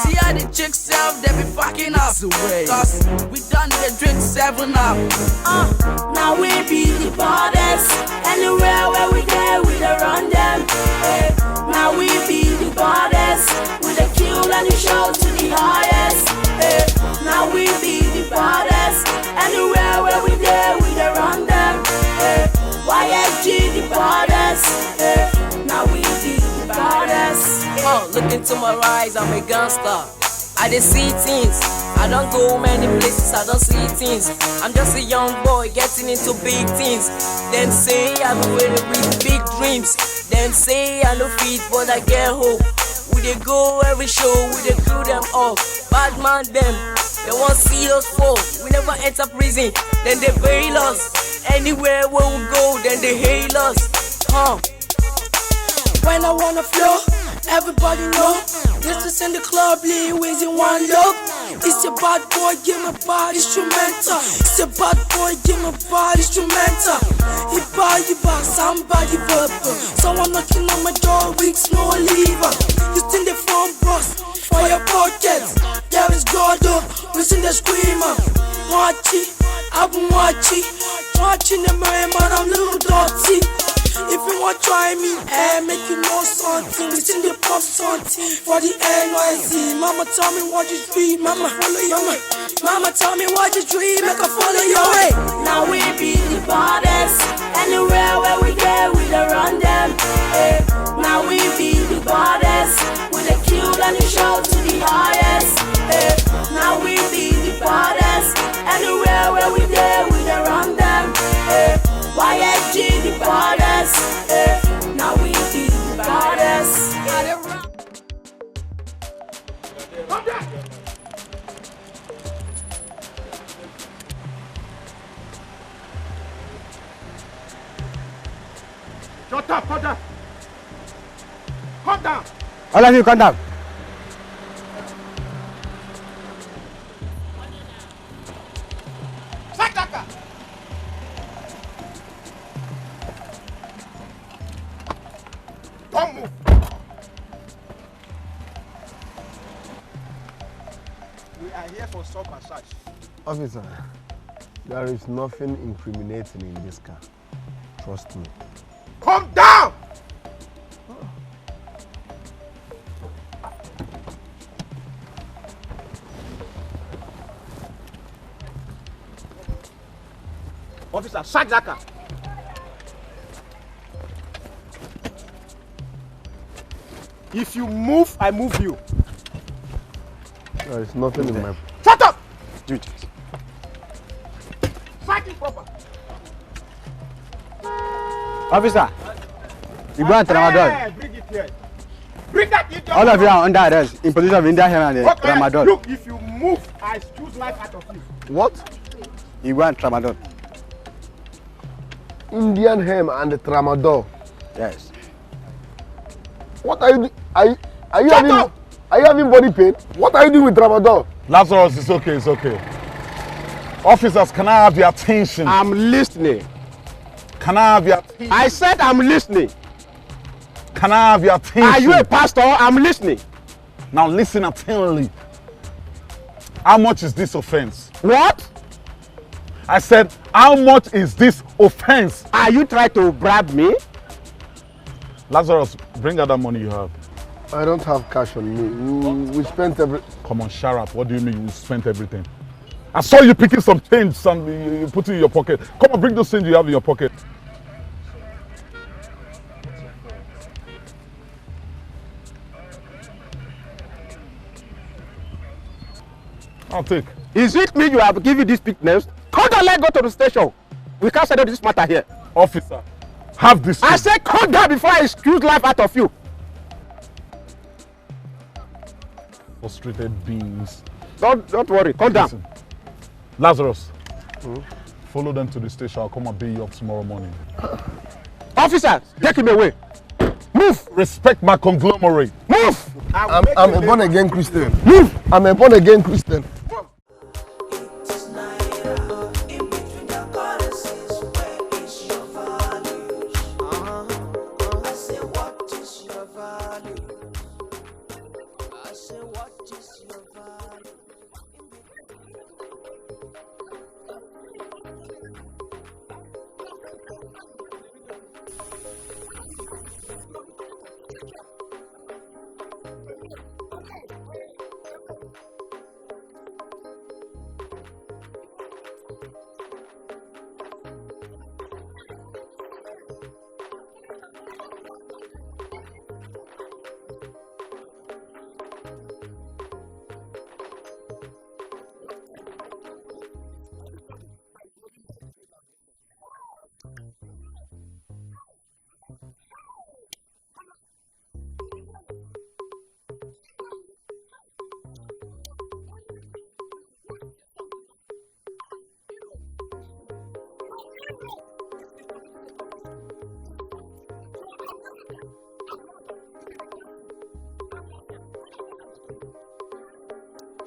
See how the chicks self, they be fucking up. Cause we done the drink seven up. Uh, now we be the baddest. Anywhere where we dey, we dey run them. Eh, now we be the baddest. We dey kill any show to the highest. Eh, now we be the baddest. Anywhere where we dey, we dey run them. Eh, Y S G the baddest. Eh, now we be the baddest. Uh, look into my eyes, I'm a gangster. I dey see things. I don go many places, I don see things. I'm just a young boy getting into big things. Dem say I go wear with big dreams. Dem say I no fit, but I get hope. We dey go every show, we dey glue them up. Bad man dem, they wan see us fall. We never enter prison, then they bail us. Anywhere where we go, then they hail us. Huh. When I wanna flow, everybody know. This is in the club, Lee Weezy one love. It's a bad boy, give me bad instrumental. It's a bad boy, give me bad instrumental. Iba, iba, somebody verbal. Someone knocking on my door, weeks no lever. You still the phone boss for your pocket. There is God, oh, listen the screamer. Watch it, I've been watching. Watching the man, man, I'm little dirty. If you want try me, eh, make you know something. We still the pop something for the N Y C. Mama tell me what you dream, mama follow your mama. Mama tell me what you dream, make I follow your way. Now we be the baddest. Anywhere where we dey, we dey run them. Eh, now we be the baddest. We dey kill any show to the highest. Eh, now we be the baddest. Anywhere where we dey, we dey run them. Eh, Y S G the baddest. Eh, now we be the baddest. Shut up, come down. Come down. All of you, come down. Sack that car. Don't move. We are here for stop and search. Officer, there is nothing incriminating in this car. Trust me. Come down! Officer, search that car. If you move, I move you. There is nothing in my... Shut up! Do it. Search it proper. Officer, you go and tramadol. Hey, bring it here. Bring that idiot. All of you are under arrest in position of India here and uh, tramadol. Look, if you move, I choose life out of you. What? You go and tramadol. Indian hem and tramadol. Yes. What are you do? Are you, are you having, are you having body pain? What are you doing with tramadol? Lazarus, it's okay, it's okay. Officers, can I have your attention? I'm listening. Can I have your attention? I said I'm listening. Can I have your attention? Are you a pastor? I'm listening. Now listen attentively. How much is this offense? What? I said, How much is this offense? Are you trying to bribe me? Lazarus, bring out that money you have. I don't have cash on me. We, we spent every. Come on, shut up. What do you mean you spent everything? I saw you picking some change, some you, you put in your pocket. Come on, bring those change you have in your pocket. I'll take. Is it me you have given this pick next? Come down, let go to the station. We can't settle this matter here. Officer, have this. I say come down before I squeeze life out of you. Frustrated beings. Don't don't worry. Come down. Listen, Lazarus, follow them to the station. I'll come and bail you up tomorrow morning. Officer, take him away. Move. Respect my conglomerate. Move. I'm, I'm a born again Christian. Move. I'm a born again Christian.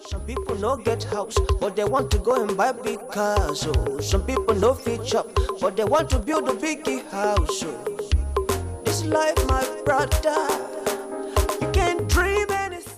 Some people no get house, but they want to go and buy big cars. Oh, some people no fit chop, but they want to build a big house. Oh, this life, my brother, you can dream anything.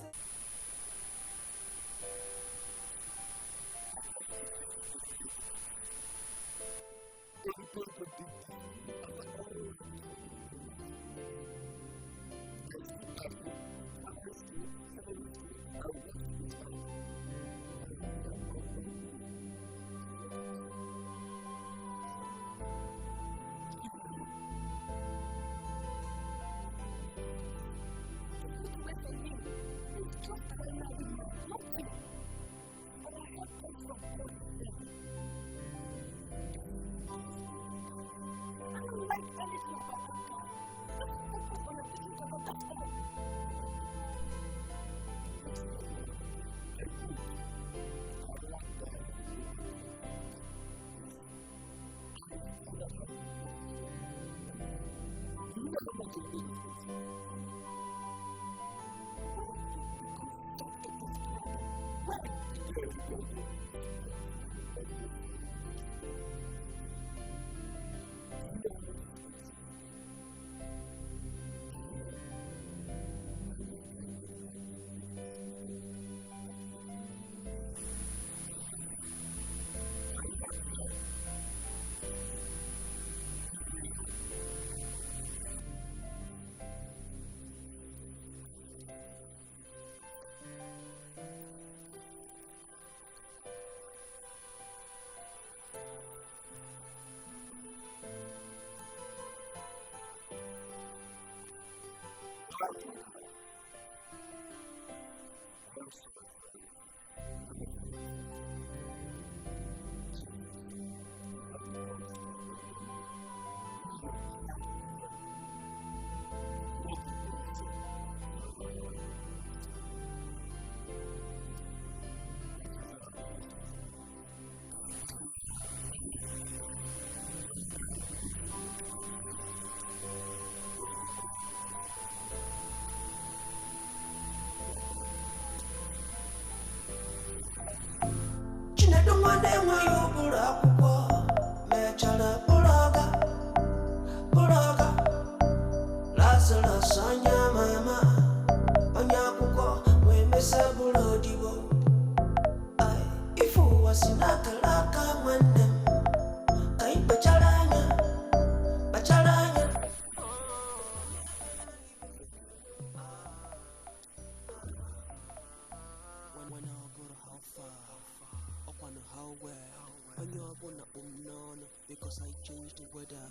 Onye ọbụla kpụ m n'ọnụ, because I change the weather.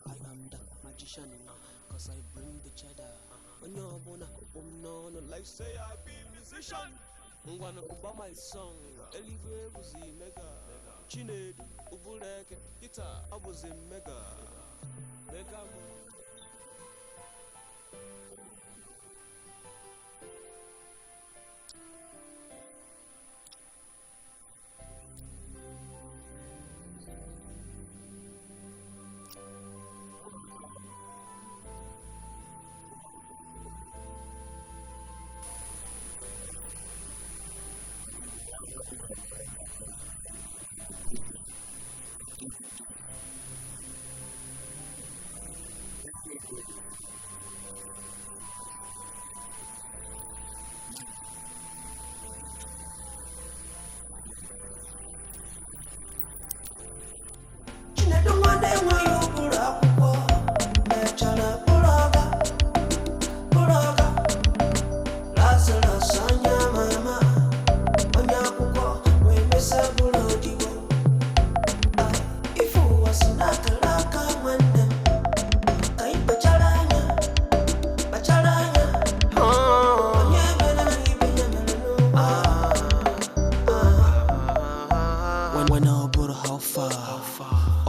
I am the magician, cause I bring the cheddar. Onye ọbụla kpụ m n'ọnụ, like say I be musician. Ngwanụ kụba my song, eluigwe bụzi mega. Chinedu, Ubuleke, guitar, ọ bụzi mega. Mega money. Chinedu nwa na-enweghị ụbụrụ akwụkwọ mechara bụrụ ọga, bụrụ ọga. Lazarus onye ama ama, onye akwụkwọ wee mesịa bụrụ odibo. Ah, ife ụwa si n'akara aka nwanne m, ka anyị kpachara anya, kpachara anya. Onye mere na ibe ya mere n'ụwa. When, when ọ bụrụ how far,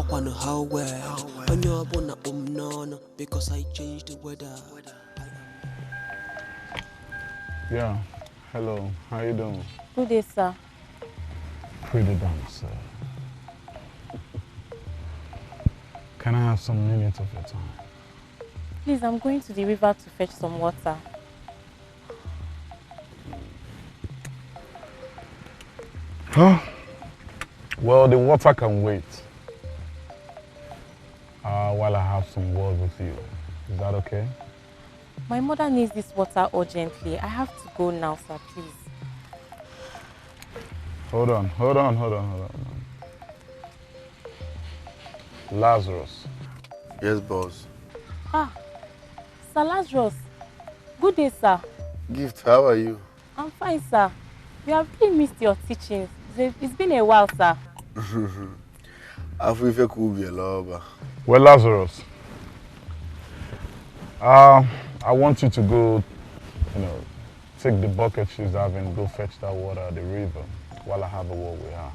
ọkwanụ how well. Onye ọbụla kpụ m n'ọnụ, because I change the weather. Yeah, hello, how you doing? Good day, sir. Pretty damn, sir. Can I have some minutes of your time? Please, I'm going to the river to fetch some water. Huh? Well, the water can wait. Uh, while I have some words with you. Is that okay? My mother needs this water urgently. I have to go now, sir, please. Hold on, hold on, hold on, hold on. Lazarus. Yes, boss. Ah, Sir Lazarus. Good day, sir. Gift, how are you? I'm fine, sir. We have really missed your teachings. It's a- it's been a while, sir. Afọ ife ka ubi ele ọba. Well, Lazarus, uh, I want you to go, you know, take the bucket she's having, go fetch that water at the river while I have a word with her.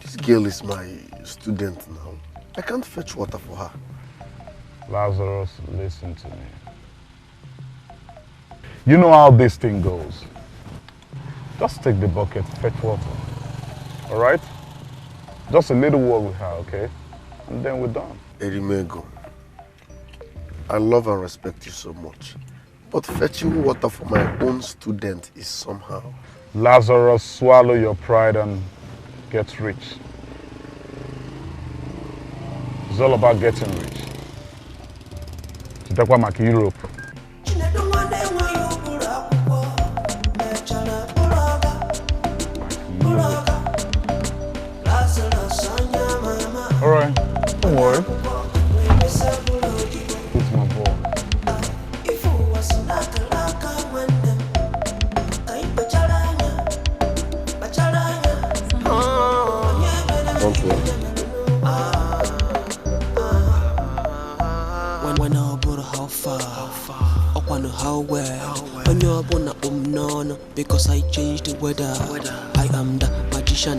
This girl is my student now. I can't fetch water for her. Lazarus, listen to me. You know how this thing goes. Just take the bucket, fetch water. All right? Just a little word with her, okay? And then we're done. Erimego, I love and respect you so much. But fetching water for my own student is somehow. Lazarus, swallow your pride and get rich. It's all about getting rich. Chetakwa maka Europe. Chinedu nwa na-enweghị ụbụrụ akwụkwọ mechara bụrụ ọga, bụrụ ọga. Lazarus onye ama ama. All right, don't worry. Wee mesịa bụrụ odibo. It's my boy. Ife ụwa si n'akara aka nwanne m. Ka anyị kpachara anya, kpachara anya. Onye mere na Don't ibe worry. ya mere n'ụwa. When, when ọ bụrụ how far, ọkwanụ how well. Onye ọbụla kpụ m n'ọnụ, because I change the weather. I am the magician,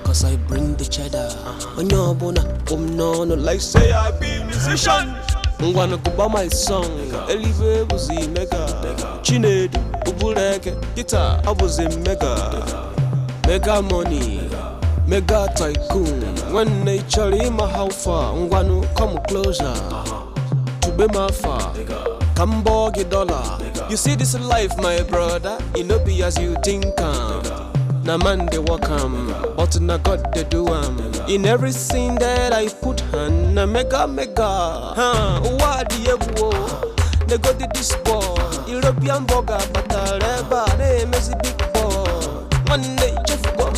cause I bring the cheddar. Onye ọbụla kpụ m n'ọnụ, like say I be musician. Ngwanụ gụba my song, eluigwe bụzi mega. Chinedu, Ubuleke, guitar, ọ bụzi mega. Mega money, mega tycoon. Nwanne ị chọrọ ịma how far, ngwanụ come closer. Tube m afa, ka m bọọ gị dollar. You see this life, my brother, e no be as you think am. Na man dey work am, but na God dey do am. In everything that I put hand, na mega mega. Ha, ụwa dị egwu o. Negodi this boy, European burger batara ebe a na-emezi big boy. Nwanne ichefugo,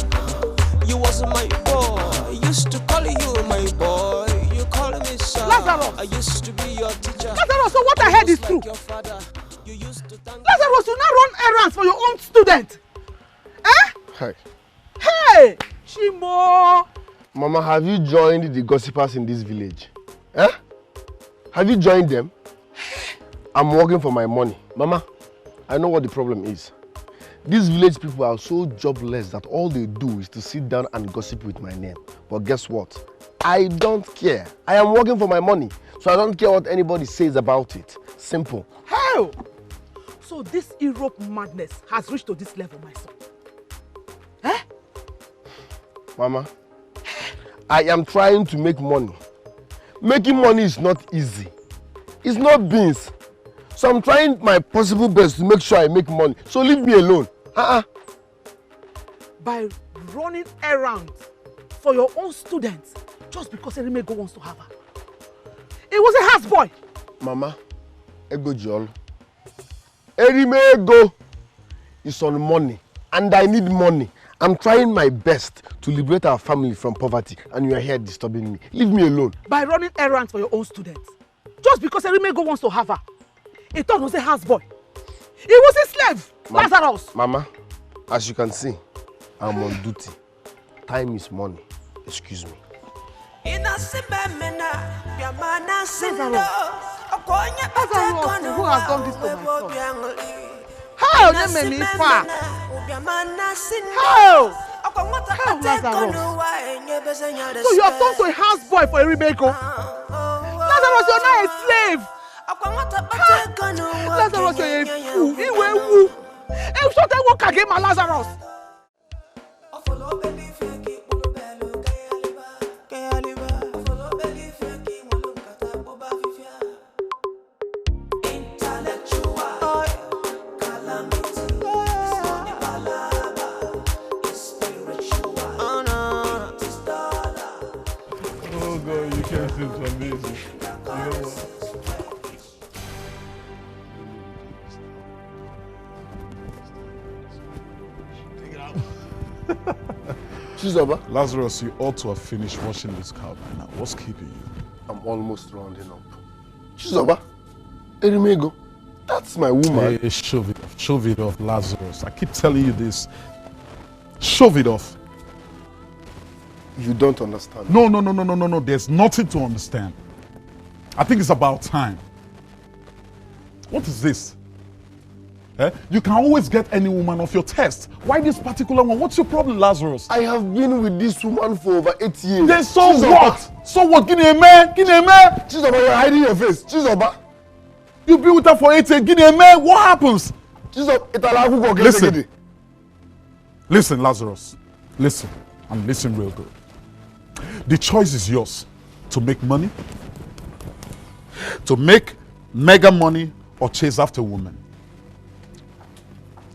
you was my boy. I used to call you my boy. You call me sir. Lazarus! I used to be your teacher. Lazarus, so what I heard is Like true. Your father. You used to thank Lazarus, you now run errands for your own student. Eh? Hi. Hey, Chimo! Mama, have you joined the gossipers in this village? Eh? Have you joined them? I'm working for my money. Mama, I know what the problem is. These village people are so jobless that all they do is to sit down and gossip with my name. But guess what? I don't care. I am working for my money, so I don't care what anybody says about it. Simple. How? So this Europe madness has reached to this level, my son. Eh? Mama, I am trying to make money. Making money is not easy. It's not beans. So I'm trying my possible best to make sure I make money. So leave me alone. Uh-uh. By running errands for your own students just because Erimego wants to have her. He was a house boy. Mama, ego ji ọlụ. Erimego is on money, and I need money. I'm trying my best to liberate our family from poverty, and you are here disturbing me. Leave me alone. By running errands for your own students just because Erimego wants to have her. He thought he was a house boy. He was a slave. Lazarus. Mama, as you can see, I'm on duty. Time is money. Excuse me. Lazarus, who has done this to my son? How onye mere ife a? How? How, Lazarus? So you have turned to a house boy for Erimego? Lazarus, you're not a slave. Lazarus, you're a fool. Iwe wu. Ewusote wo kage ma Lazarus. Oh God, you can't seem to amaze me. You know what? Chizoba? Lazarus, you ought to have finished washing this car by now. What's keeping you? I'm almost rounding up. Chizoba? Erimego? That's my woman. Hey, shove it off. Shove it off, Lazarus. I keep telling you this. Shove it off. You don't understand. No, no, no, no, no, no, no. There's nothing to understand. I think it's about time. What is this? Eh? You can always get any woman of your taste. Why this particular one? What's your problem, Lazarus? I have been with this woman for over eight years. Then so what? So what? Gini eme? Gini eme? Chizoba, you're hiding your face. Chizoba. You be with her for eight years. Gini eme? What happens? Chizoba, itala akwụkwọ gị Listen. gịnị? Listen, Lazarus. Listen. And listen real good. The choice is yours to make money, to make mega money, or chase after women.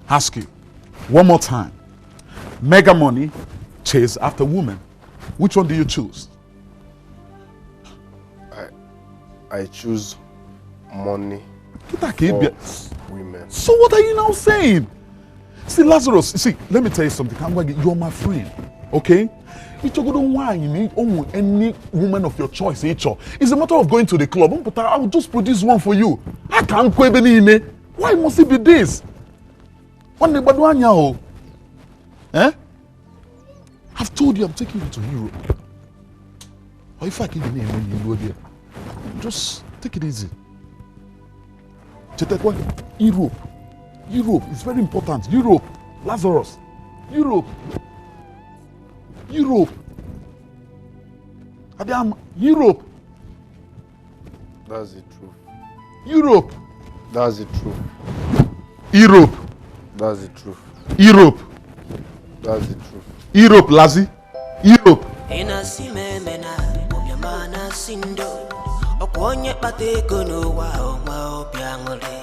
Ask you one more time. Mega money, chase after women. Which one do you choose? I, I choose money Kita ka ị bịa. for women. So what are you now saying? See, Lazarus, see, let me tell you something. Ka m gwa gị, you're my friend, okay? Ịchọgodo nwaanyị na ụmụ any woman of your choice ịchọ. It's a matter of going to the club. M pụta, I will just produce one for you. A ka m kwụ ebe niile. Why must it be this? Nwanne gbado anya o. Eh? I've told you I'm taking you to Europe. Or if I can name you, you there. Just take it easy. Chetekwa, Europe. Europe is very important. Europe. Lazarus. Europe. Europe. Adam, Europe. That's the truth. Europe. That's the truth. Europe. That's the truth. Europe. That's the truth. Europe, Lazi. Europe. Ị na-asị m emena, ụbịama na-asị ndo. Ọkwa onye kpata ego n'ụwa, o nwe obi aṅụrị.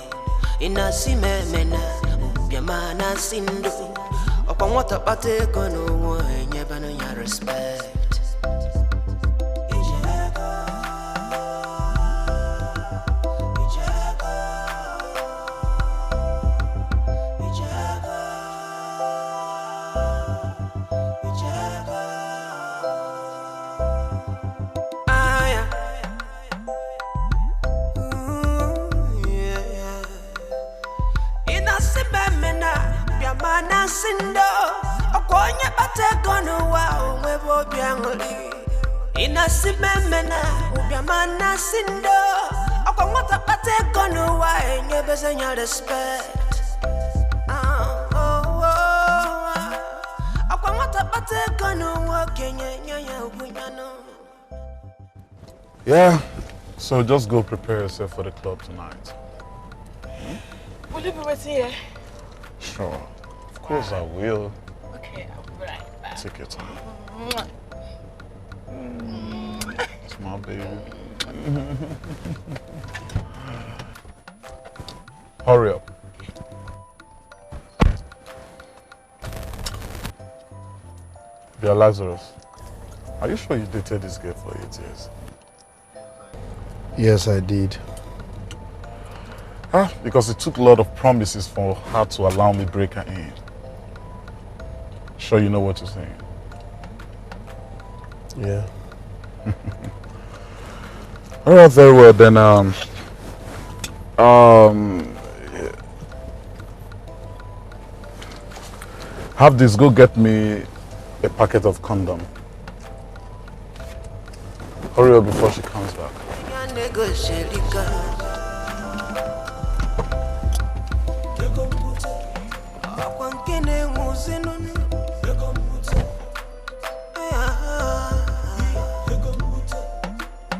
Ị na-asị m emena, ụbịama na-asị ndo. Ọkwa nwata kpata ego n'ụwa, enyebanụ ya respect. Ị na-asị m emena, bịa ma na-asị ndo. Ọkwa Onye kpata ego n'ụwa o nwebe obi aṅụrị. Ị na-asị mmemme na ụbịama na-asị ndo. Ọkwa nwata kpata ego n'ụwa enyebeze ya respect. Ah, oh, oh, ah. Ọkwa nwata kpata ego n'ụwa okenye nye ya ugwu ya nụ. Yeah, so just go prepare yourself for the club tonight. Will you be waiting here? Sure, of course I will. Okay, I'll be right back. Take your time. It's my baby. Hurry up. Dear Lazarus, are you sure you dated this girl for eight years? Yes, I did. Ah, because it took a lot of promises for her to allow me break her in. Sure you know what you're saying? Yeah. All right, very well then. Um, um, have this. Go get me a packet of condom. Hurry up before she comes back. Ọkwa nke na-enwe ozinụnụ.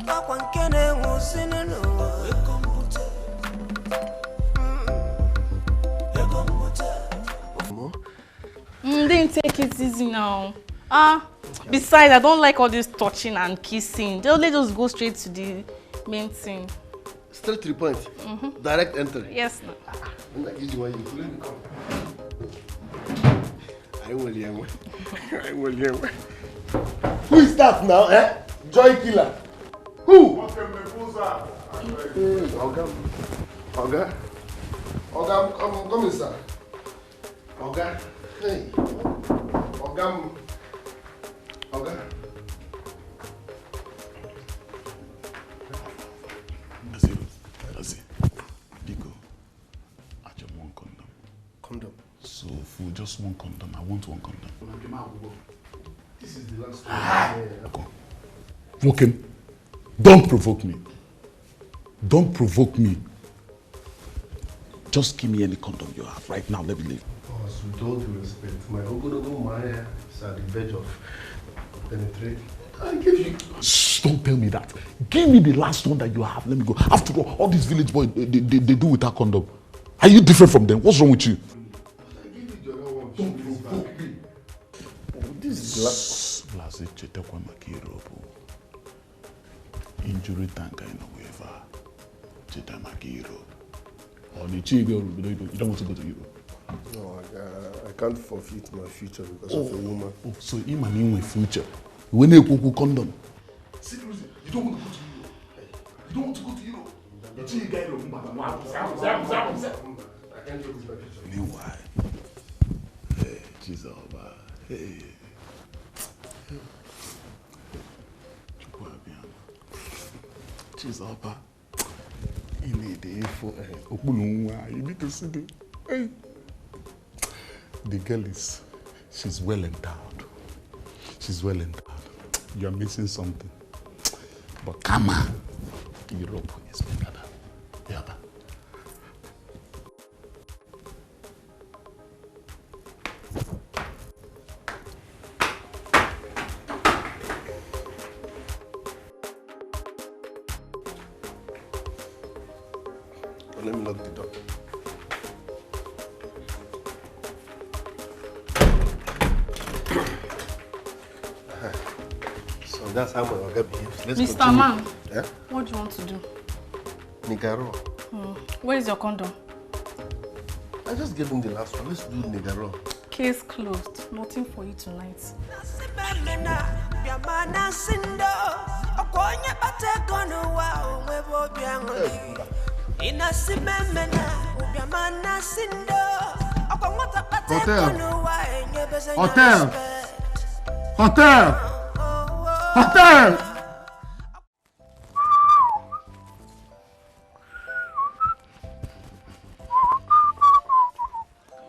Ọkwa nke na-enwe ozinụnụ. Mm, then take it easy now. Ah, besides, I don't like all this touching and kissing. They only just go straight to the main thing. Straight to the point. Mm-hmm. Direct entry. Yes, no. Nna ka iji nwayọọ kwuru m. Anyị nwere ya nwe. Anyị nwere ya nwe. Who is that now, eh? Joy killer. Who? Hey, Oga m. Oga. Oga m, I'm coming, sir. Oga. Hey. Oga m. Oga. Azzy, Azzy, biko, achọ m one condom. Condom. So, for just one condom, I want one condom. This is the last one. Nwoke m, don't provoke me. Don't provoke me. Just give me any condom you have right now. Let me leave. Boss, with all due respect, my ogologo maya is at the verge of penetrating. I give you. Shh, don't tell me that. Give me the last one that you have. Let me go. After all, all these village boys, they, they, they do without condom. Are you different from them? What's wrong with you? I give you the other one. Don't provoke me. This is last. Blase, chetakwa maka Europe. Injury tank, I know wherever. Cheta maka Europe. Or the chief, you don't want to go to Europe. No, I, I can't forfeit my future because of a woman. Oh, so him and him with future. When they cook condom. Secretly, you don't want to go to Europe. You don't want to go to Europe. You think you guys don't want to go. I can't joke with my future. Meanwhile, hey, Jesus, hey. Chukwu abịa. Chizọba, ị na-ede ifo, eh, okpulu nwa, you need to see the, hey. The girl is, she's well endowed. She's well endowed. You are missing something. But karma, Europe is better than the other. Let me lock the door. So that's how my oga behaves. Let's Mister continue. Man, Eh? What do you want to do? Nigaro. Where is your condom? I just gave him the last one. Let's do Nigaro. Case closed. Nothing for you tonight. Ị na-asị mmemme na ụbịama na-asị ndo. Ọkwa onye kpata ego n'ụwa o nwebe obi aṅụrị. Ị na-asị mmemme na ụbịama na-asị ndo. Ọkwa nwata kpata ego Hotel. N'ụwa enyebeze ya Hotel. Respect. Hotel! Hotel!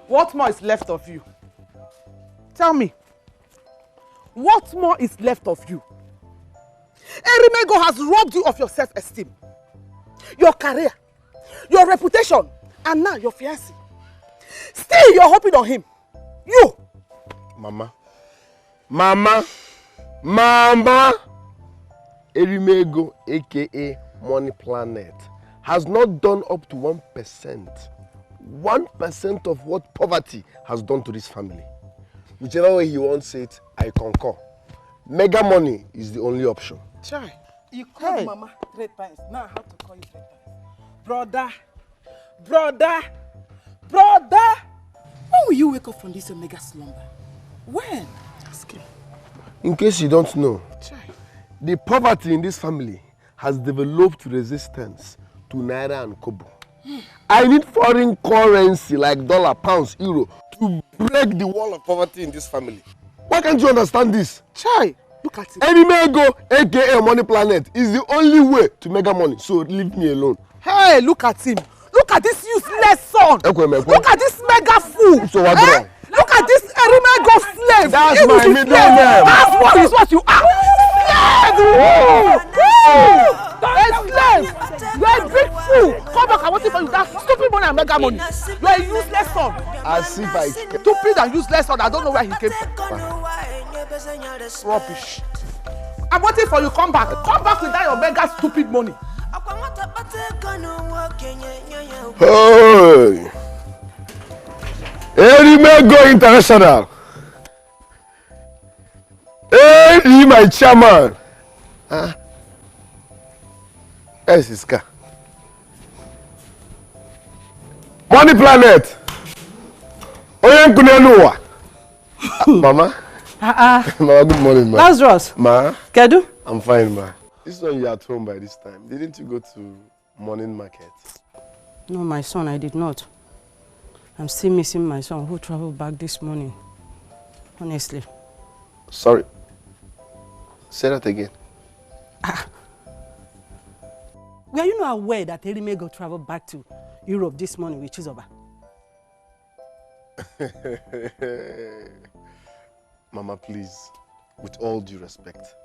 What more is left of you? Tell me, What more is left of you? Erimego has robbed you of your self-esteem, your career, your reputation, and now your fiancé. Still, you're hoping on him. You! Mama. Mama. Mama. Erimego, A K A Money Planet, has not done up to one percent. One percent of what poverty has done to this family. Whichever way he wants it, I concur. Mega money is the only option. Chai. You called Hey. Mama three times. Now I have to call you three times. Brother, brother, brother. When will you wake up from this omega slumber? When? Ask him. In case you don't know, Chai. The poverty in this family has developed resistance to naira and kobo. I need foreign currency like dollar, pounds, euro to break the wall of poverty in this family. Why can't you understand this? Chai, look at him. Erimego, A K A Money Planet, is the only way to mega money. So leave me alone. Hey, look at him. Look at this useless son. Ekwe, ekwe. Look at this mega fool. So what Eh? wrong? Look at this Erimego slave. That's He my is a middle slave. name. That's what is what you are. Slave! Woo! Woo! A slave. You're a big fool. Come back, I want to call you that stupid money and mega money. You're a useless son. As if I Stupid and useless son. I don't know where he came from. Rubbish. I'm waiting for you. Come back. Come back with that your mega stupid money. Hey! Erimego International. Hey, my chairman. Ah. Where is his car? Money Planet. Onye nku n'elu ụwa. Ah, Mama. Ah, ah. Mama, good morning, ma. Lazarus. Ma. Kedu? I'm fine, ma. This one you at home by this time. Didn't you go to morning market? No, my son, I did not. I'm still missing my son who traveled back this morning. Honestly. Sorry. Say that again. Ah. Were you not aware that Erimego traveled back to Europe this morning with Chizoba? Mama, please, with all due respect,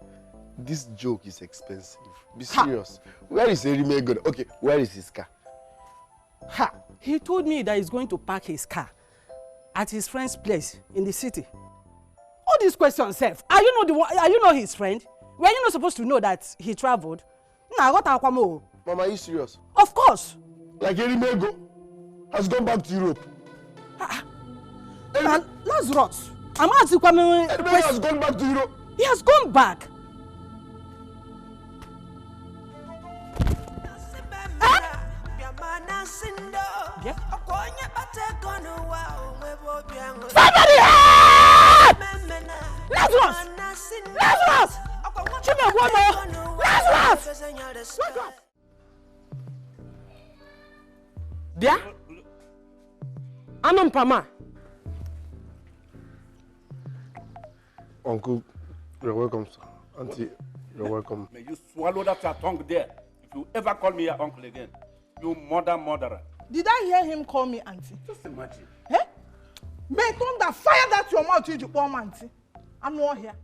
this joke is expensive. Be Ha! serious. Where is Erimego? Okay, where is his car? Ha! He told me that he's going to park his car at his friend's place in the city. All these questions, sef. Are you not the one? Are you not his friend? Were you not supposed to know that he traveled? Na what akwamo? Mama, are you serious? Of course. Like Erimego has gone back to Europe. Ah, ah. Eri- Na Lazarus. I'm asking Kwame. Erimego has gone back to Europe. He has gone back. Eh? Yeah. Somebody help! Lazarus! Lazarus! Chimegwamo! Lazarus! Wake up! Bịa. Anụ mpama. Uncle, you're welcome, sir. Auntie, you're welcome. May you swallow that your tongue there. If you ever call me your uncle again, you mother murderer. Did I hear him call me auntie? Just imagine. Eh? May thunder fire that your mouth, you poor auntie. Anụ ọhịa.